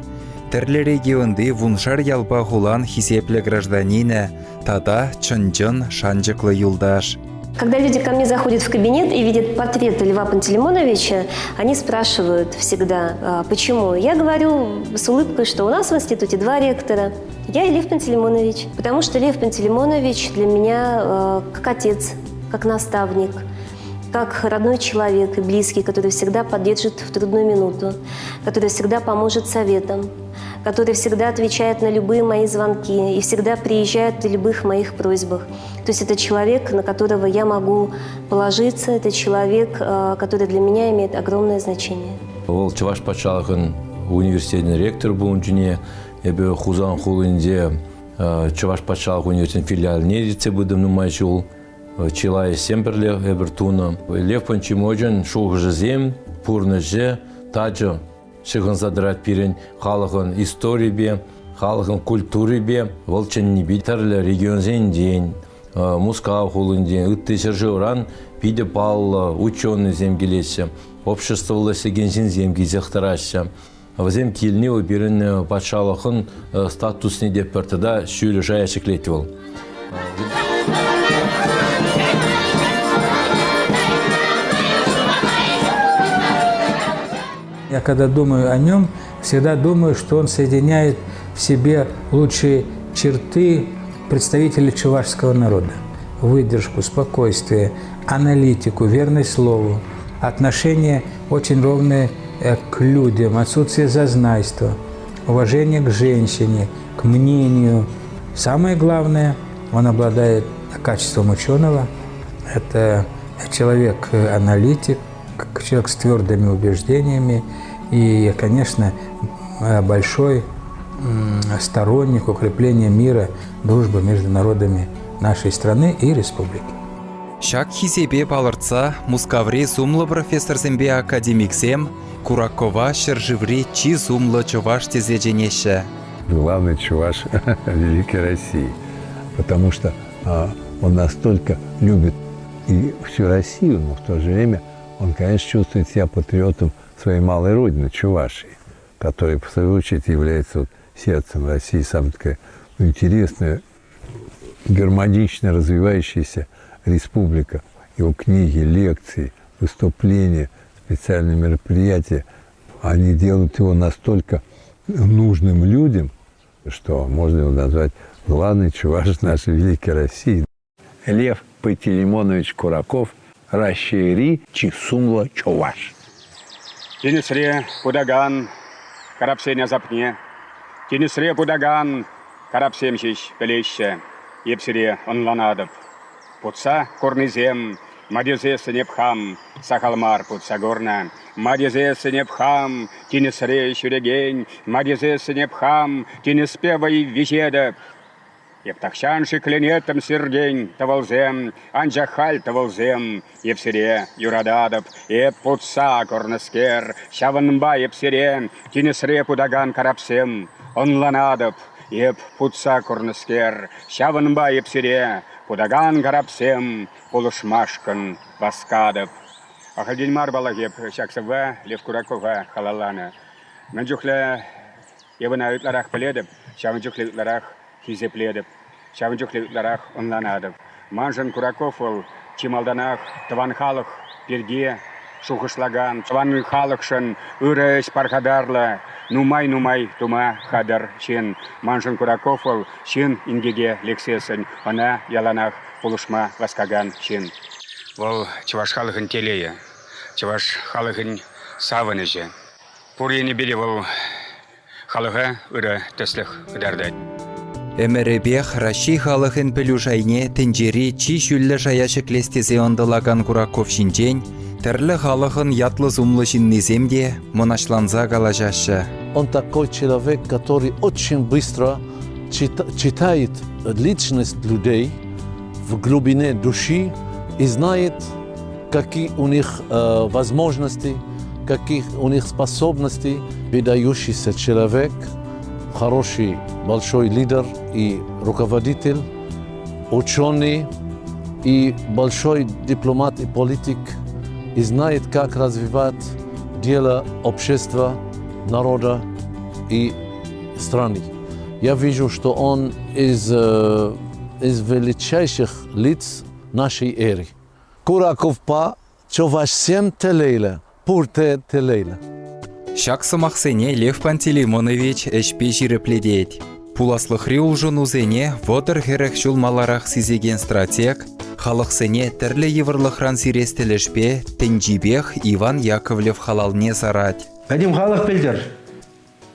тӗрлӗ регионти вуншар ялпа хулан хисеплӗ гражданинӗ тата чӑн-чӑн шанчӑклӑ юлташ. Когда люди ко мне заходят в кабинет и видят портрет Льва Пантелеймоновича, они спрашивают всегда, почему. Я говорю с улыбкой, что у нас в институте два ректора. Я и Лев Пантелеймонович. Потому что Лев Пантелеймонович для меня как отец, как наставник, как родной человек и близкий, который всегда поддержит в трудную минуту, который всегда поможет советом, который всегда отвечает на любые мои звонки и всегда приезжает при любых моих просьбах. То есть это человек, на которого я могу положиться, это человек, который для меня имеет огромное значение. Вӑл Чӑваш патшалӑхӑн университетӗн ректорӗ пулнӑ эпӗ Хусан хулинче Чӑваш патшалӑх университетӗн филиалне ертсе пытӑм нумай ҫул. Чылай ӗҫсем пӗрле эпир тунӑ. Лев Пантелеймоновичӑн шухӑшӗсем, пурнӑҫӗ тачӑ ҫыхӑнса тӑрать пирӗн халӑхӑн историйӗпе, халӑхӑн культурипе. Вӑл чӑннипе тӗрлӗ регионсенчен, Мускав хулинчен, ытти ҫӗршывран питӗ паллӑ ученӑйсем килеҫҫӗ, обществӑллӑ ӗҫлекен ҫынсем килсех тӑраҫҫӗ. Вӗсем килни вӑл пирӗн патшалӑхӑн статусне те пӗр тата ҫӳллӗ шая ҫӗклет вӑл. Я когда думаю о нем, всегда думаю, что он соединяет в себе лучшие черты представителей чувашского народа. Выдержку, спокойствие, аналитику, верность слову, отношение очень ровное к людям, отсутствие зазнайства, уважение к женщине, к мнению. Самое главное, он обладает качеством ученого. Это человек-аналитик, человек с твердыми убеждениями и, конечно, большой сторонник укрепления мира, дружбы между народами нашей страны и республики. Ҫак хисепе палӑртса Мускаври сумлӑ профессорсемпе академиксем Куракова ҫӗршыври чи сумлӑ чӑваш тесе чӗнеҫҫӗ. Главный чуваш Великой России, потому что он настолько любит и всю Россию, но в то же время он, конечно, чувствует себя патриотом своей малой родины, Чувашии, которая, в свою очередь, является вот сердцем России, самая такая ну, интересная, гармонично развивающаяся республика. Его книги, лекции, выступления, специальные мероприятия, они делают его настолько нужным людям, что можно его назвать главный чуваш нашей великой России. Лев Пантелеймонович Кураков Раҫҫейри чи сумлӑ чӑваш. Тинӗсре путакан карапсен асапне, тинӗсре путакан карапсем ҫеҫ пӗлеҫҫӗ. Эп сире ӑнланатӑп. Путса курнисем, ма тесессӗн эп хам сахал мар путса курнӑ. Ма тесессӗн эп хам тинӗсре ҫӳрекен, ма тесессӗн эп хам тинӗспе вӑй виҫетӗп. Эп тахҫан шикленеттӗм сиртен, тӑвӑлсем, анчах халь тӑвӑлсем, эп сире юрататӑп, эп путса курнӑскер, ҫавӑнпа эп сире тинӗсре путакан карапсем ӑнланатӑп, эп путса курнӑскер, ҫавӑнпа эп сире путакан карапсем пулӑшмашкӑн васкатӑп. Ахальтен мар паллах эп ҫак сӑвва Лев Куракова халалланӑ. Мӗн чухлӗ Эп ӑна ытларах пӗлетӗп, ҫавӑн чухлӗ ытларах хисеплетӗп, ҫавӑн чухлӗ ытларах ӑнланатӑп. Маншӑн Кураков вӑл чи малтанах тӑван халӑх пирки шухӑшлакан, тӑван халӑхшӑн ырӑ ӗҫ пархатарлӑ, нумай-нумай тума хатӗр ҫын. Маншӑн Кураков вӑл ҫын инкеке лексессӗн ӑна яланах пулӑшма васкакан ҫын. Вӑл чӑваш халӑхӗн телейӗ, чӑваш халӑхӗн савӑнӑҫӗ. Пур енӗпе те вӑл халӑха ырӑ тӗслӗх кӑтартать. Ӗмӗрӗпех Раҫҫей халӑхӗн пӗлӳ шайне тӗнчери чи ҫӳллӗ шая ҫӗклес тесе ӑнтӑлакан Кураков ҫинчен тӗрлӗ халӑхӑн ятлӑ-сумлӑ ҫыннисем те мӑнаҫланса калаҫаҫҫӗ. Он такой человек, который очень быстро читает личность людей в глубине души и знает, какие у них возможности, какие у них способности. Выдающийся человек, хороший большой лидер и руководитель, ученый и большой дипломат и политик, и знает, как развивать дело общества, народа и страны. Я вижу, что он из, из величайших лиц нашей эры. Кураковпа чӑвашсем телейлӗ, пурте телейлӗ. Ҫак сӑмахсене Лев Пантелеймонович ӗҫпе ҫирӗплетет. Пуласлӑхри улшӑнусене вӑтӑр-хӗрӗх ҫул маларах сисекен стратег халӑхсене тӗрлӗ йывӑрлӑхран сирес тӗлӗшпе тӗнчипех Иван Яковлев халалне сарать. Пӗтӗм халӑх пӗлтӗр,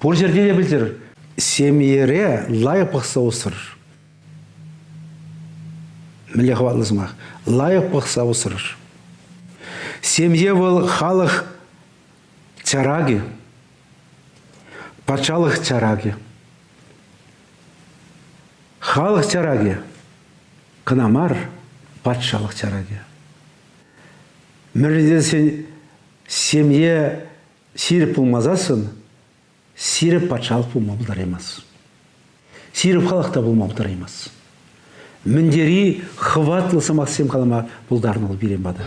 пур ҫӗрте те пӗлтӗр, семьере лайӑх пӑхса усрӑр. Мӗнле хӑватлӑ сӑмах. Лайӑх пӑхса усрӑр. Семье вӑл халӑх чаракӗ, патшалӑх чаракӗ. Халӑх чаракӗ кӑна мар, патшалӑх чаракӗ. Мӗншӗн тесен семье ҫирӗп пулмасассӑн Сирӗп патшалӑх пулма пултараймасть. Сирӗп халӑх та пулма пултараймасть. Мӗн тери хӑватлӑ сӑмахсем калама пултарнӑ вӑл пирӗн пата.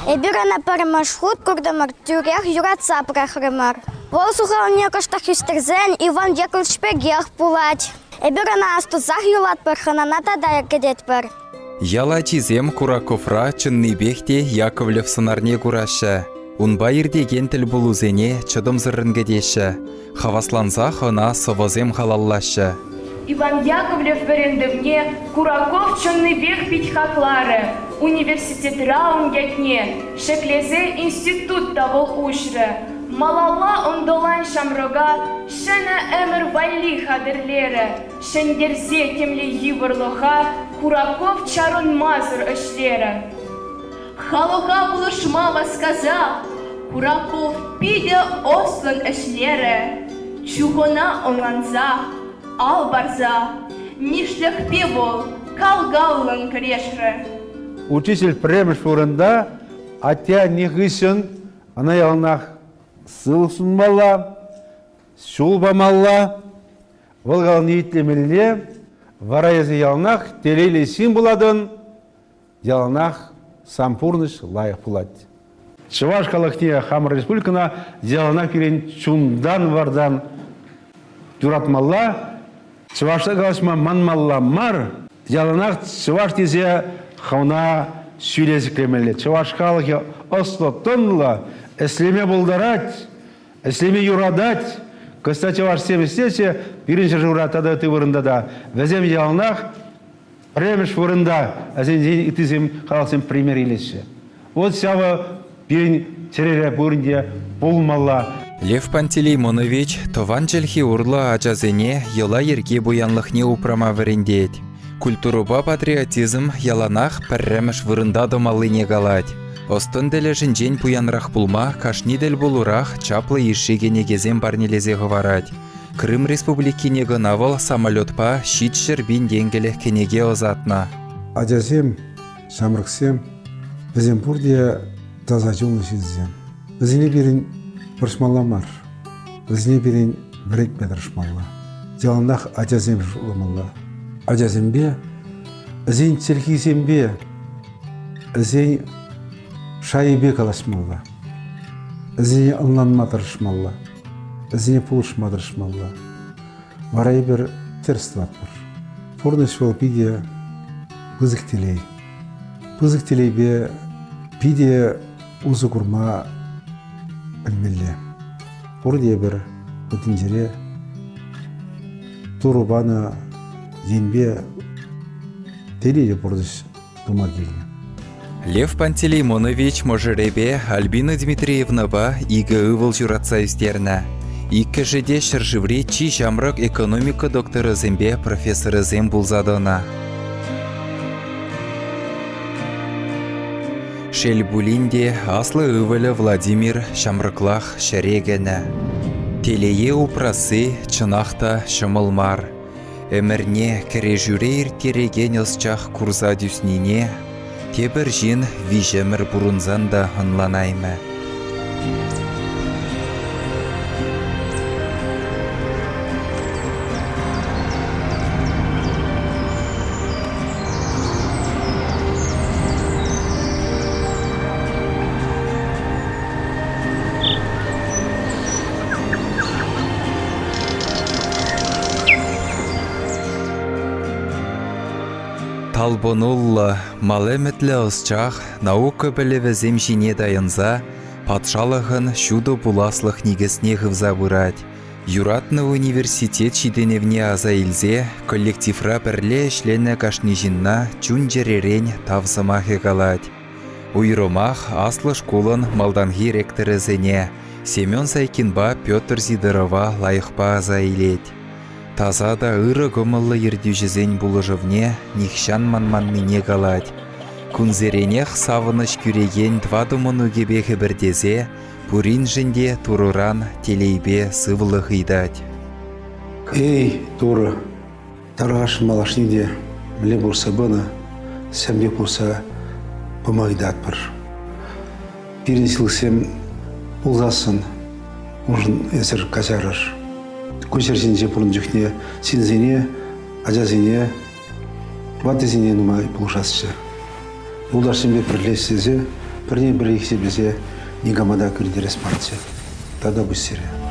Эпир ӑна пӗрремӗш хут куртӑмӑр, тӳрех юратса пӑрахрӑмӑр. Вӑл сухалне кӑштах ӳстерсен Иван Яковлевич пекех пулать. Эпир ӑна астусах юлатпӑр, хӑнана тата кӗтетпӗр. Ял ачисем Кураковра чӑннипех те Яковлев сӑнарне кураҫҫӗ. Унпа иртекен тӗлпулусене чӑтӑмсӑррӑн кӗтеҫҫӗ. Хаваслансах ӑна сӑвӑсем халаллаҫҫӗ. Иван Яковлев вӗрентӗвне Кураков чӑннипех пит хакларӗ. Университетра ун ятне ҫӗклесе институт та вӑл уҫрӗ. Малалла ӑнтӑлан ҫамрӑка ҫӗнӗ ӗмӗр валли хатӗрлерӗ. Ҫӗнтерсе темле йывӑрлӑха Кураков чарӑнмасӑр ӗҫлерӗ. Халӑха пулӑшма васкаса Кураков питӗ ӑслӑн ӗҫлерӗ. Чухӑна ӑнланса, ал парса, нишлӗхпе вӑл кал-каллӑн кӗрешрӗ. Учитель пӗрремӗш вырӑнта атте-анне хыҫҫӑн ӑна яланах сывлӑх сунмалла, ҫул памалла, вӑл калани итлемелле, вара эсӗ яланах телейлӗ ҫын пулатӑн, яланах сан пурнӑҫ лайӑх пулать. Чӑваш халӑхне, хамӑр республикӑна яланах пирӗн чунтан-вартан юратмалла, чӑвашла калаҫма манмалла мар, яланах чӑваш тесе хӑвна ҫӳле ҫӗклемелле. Чӑваш халӑхӗ ӑслӑ-тӑнлӑ, ӗҫлеме пултарать, ӗҫлеме юратать. Кӑста чӑвашсем ӗҫлеҫҫӗ пирӗн ҫӗршывра тата ытти вырӑнта та. Вӗсем яланах пӗрремӗш вырӑнта, вӗсенчен ыттисем халӑхсем пример илеҫҫӗ. Вот ҫавӑ пирӗн чӗрере пурин те пулмалла. Лев Пантелеймонович тӑван чӗлхе урлӑ ачасене йӑла-йӗрке пуянлӑхне упрама вӗрентет. Культурӑпа патриотизм яланах пӗрремӗш вырӑнта тӑмаллине калать. Ӑс-тӑн тӗлӗшӗнчен пуянрах пулма кашни тӗлпулурах чаплӑ йышши кӗнекесем парнелесе хӑварать. Крым Республикине кӑна вӑл самолетпа 700 пин тенкӗлӗх кӗнеке ӑсатнӑ. Ачасем Ҫамрӑксем, вӗсем пурте таса чунлӑ ҫынсем. Вӗсене пирӗн вӑрҫмалла мар, вӗсене пирӗн вӗрентме тӑрӑшмалла. Яланах ачасем шутламалла. Ачасемпе, вӗсен чӗлхисемпе, вӗсен шайӗпе калаҫмалла. Вӗсене ӑнланма тӑрӑшмалла, вӗсене пулӑшма тӑрӑшмалла. Вара эпир тӗрӗс тӑватпӑр. Пурнӑҫ вӑл питӗ пысӑк телей. Пысӑк телейпе питӗ усӑ курма пӗлмелле. Пурте эпир ку тӗнчере Турӑ панӑ енпе телейлӗ пурнӑҫ тума килнӗ. Лев Пантелеймонович мӑшӑрӗпе Альбина Дмитриевнӑпа икӗ ывӑл ҫуратса ӳстернӗ. Иккӗшӗ те ҫӗршыври чи ҫамрӑк экономика докторӗсемпе профессорӗсем пулса тӑнӑ. Шел пулин те, аслӑ ывӑлӗ Владимир ҫамрӑклах ҫӗре кӗнӗ. Телее упрасси чӑнах та ҫӑмӑл мар. Ӗмӗрне кӗрешӳре ирттерекен ӑсчах курса тӳснине тепӗр ҫын виҫ ӗмӗр пурӑнсан та ӑнланаймӗ. Талпӑнуллӑ, мал ӗмӗтлӗ ӑсчах наука пӗлӗвӗсем ҫине тайӑнса патшалӑхӑн ҫутӑ пуласлӑх никӗсне хывса пырать. Юратнӑ университет ҫитӗнӗвне аса илсе коллективра пӗрле ӗҫленӗ кашни ҫынна чун-чӗререн тав сӑмахӗ калать. Уйрӑмах аслӑ шкулӑн малтанхи ректорӗсене Семен Сайкинпа Петр Сидорова лайӑхпа аса илет. Таса та ырӑ кӑмӑллӑ ертӳҫӗсен пулӑшӑвне нихҫан манманнине калать. Кунсеренех савӑнӑҫ кӳрекен тӑватӑ мӑнукӗпе хӗпӗртесе пуриншӗн те Турӑран телейпе сывлӑх ыйтать. Эй, Турӑ, Тархасшӑн малашне те мӗнле пулса пынӑ, сӗм те пулса пыма ыйтатпӑр. Пирӗн ҫылӑхсем пулсассӑн уншӑн эсир каҫарӑр. Ку ҫӗр ҫинче пурӑннӑ чухне ҫынсене, ачасене, ваттисене нумай пулӑшасчӗ. Юлташсемпе пӗрле ӗҫлесе, пӗрне-пӗри хисеплесе никама та кӳрентерес марччӗ. Тата пуҫ сире.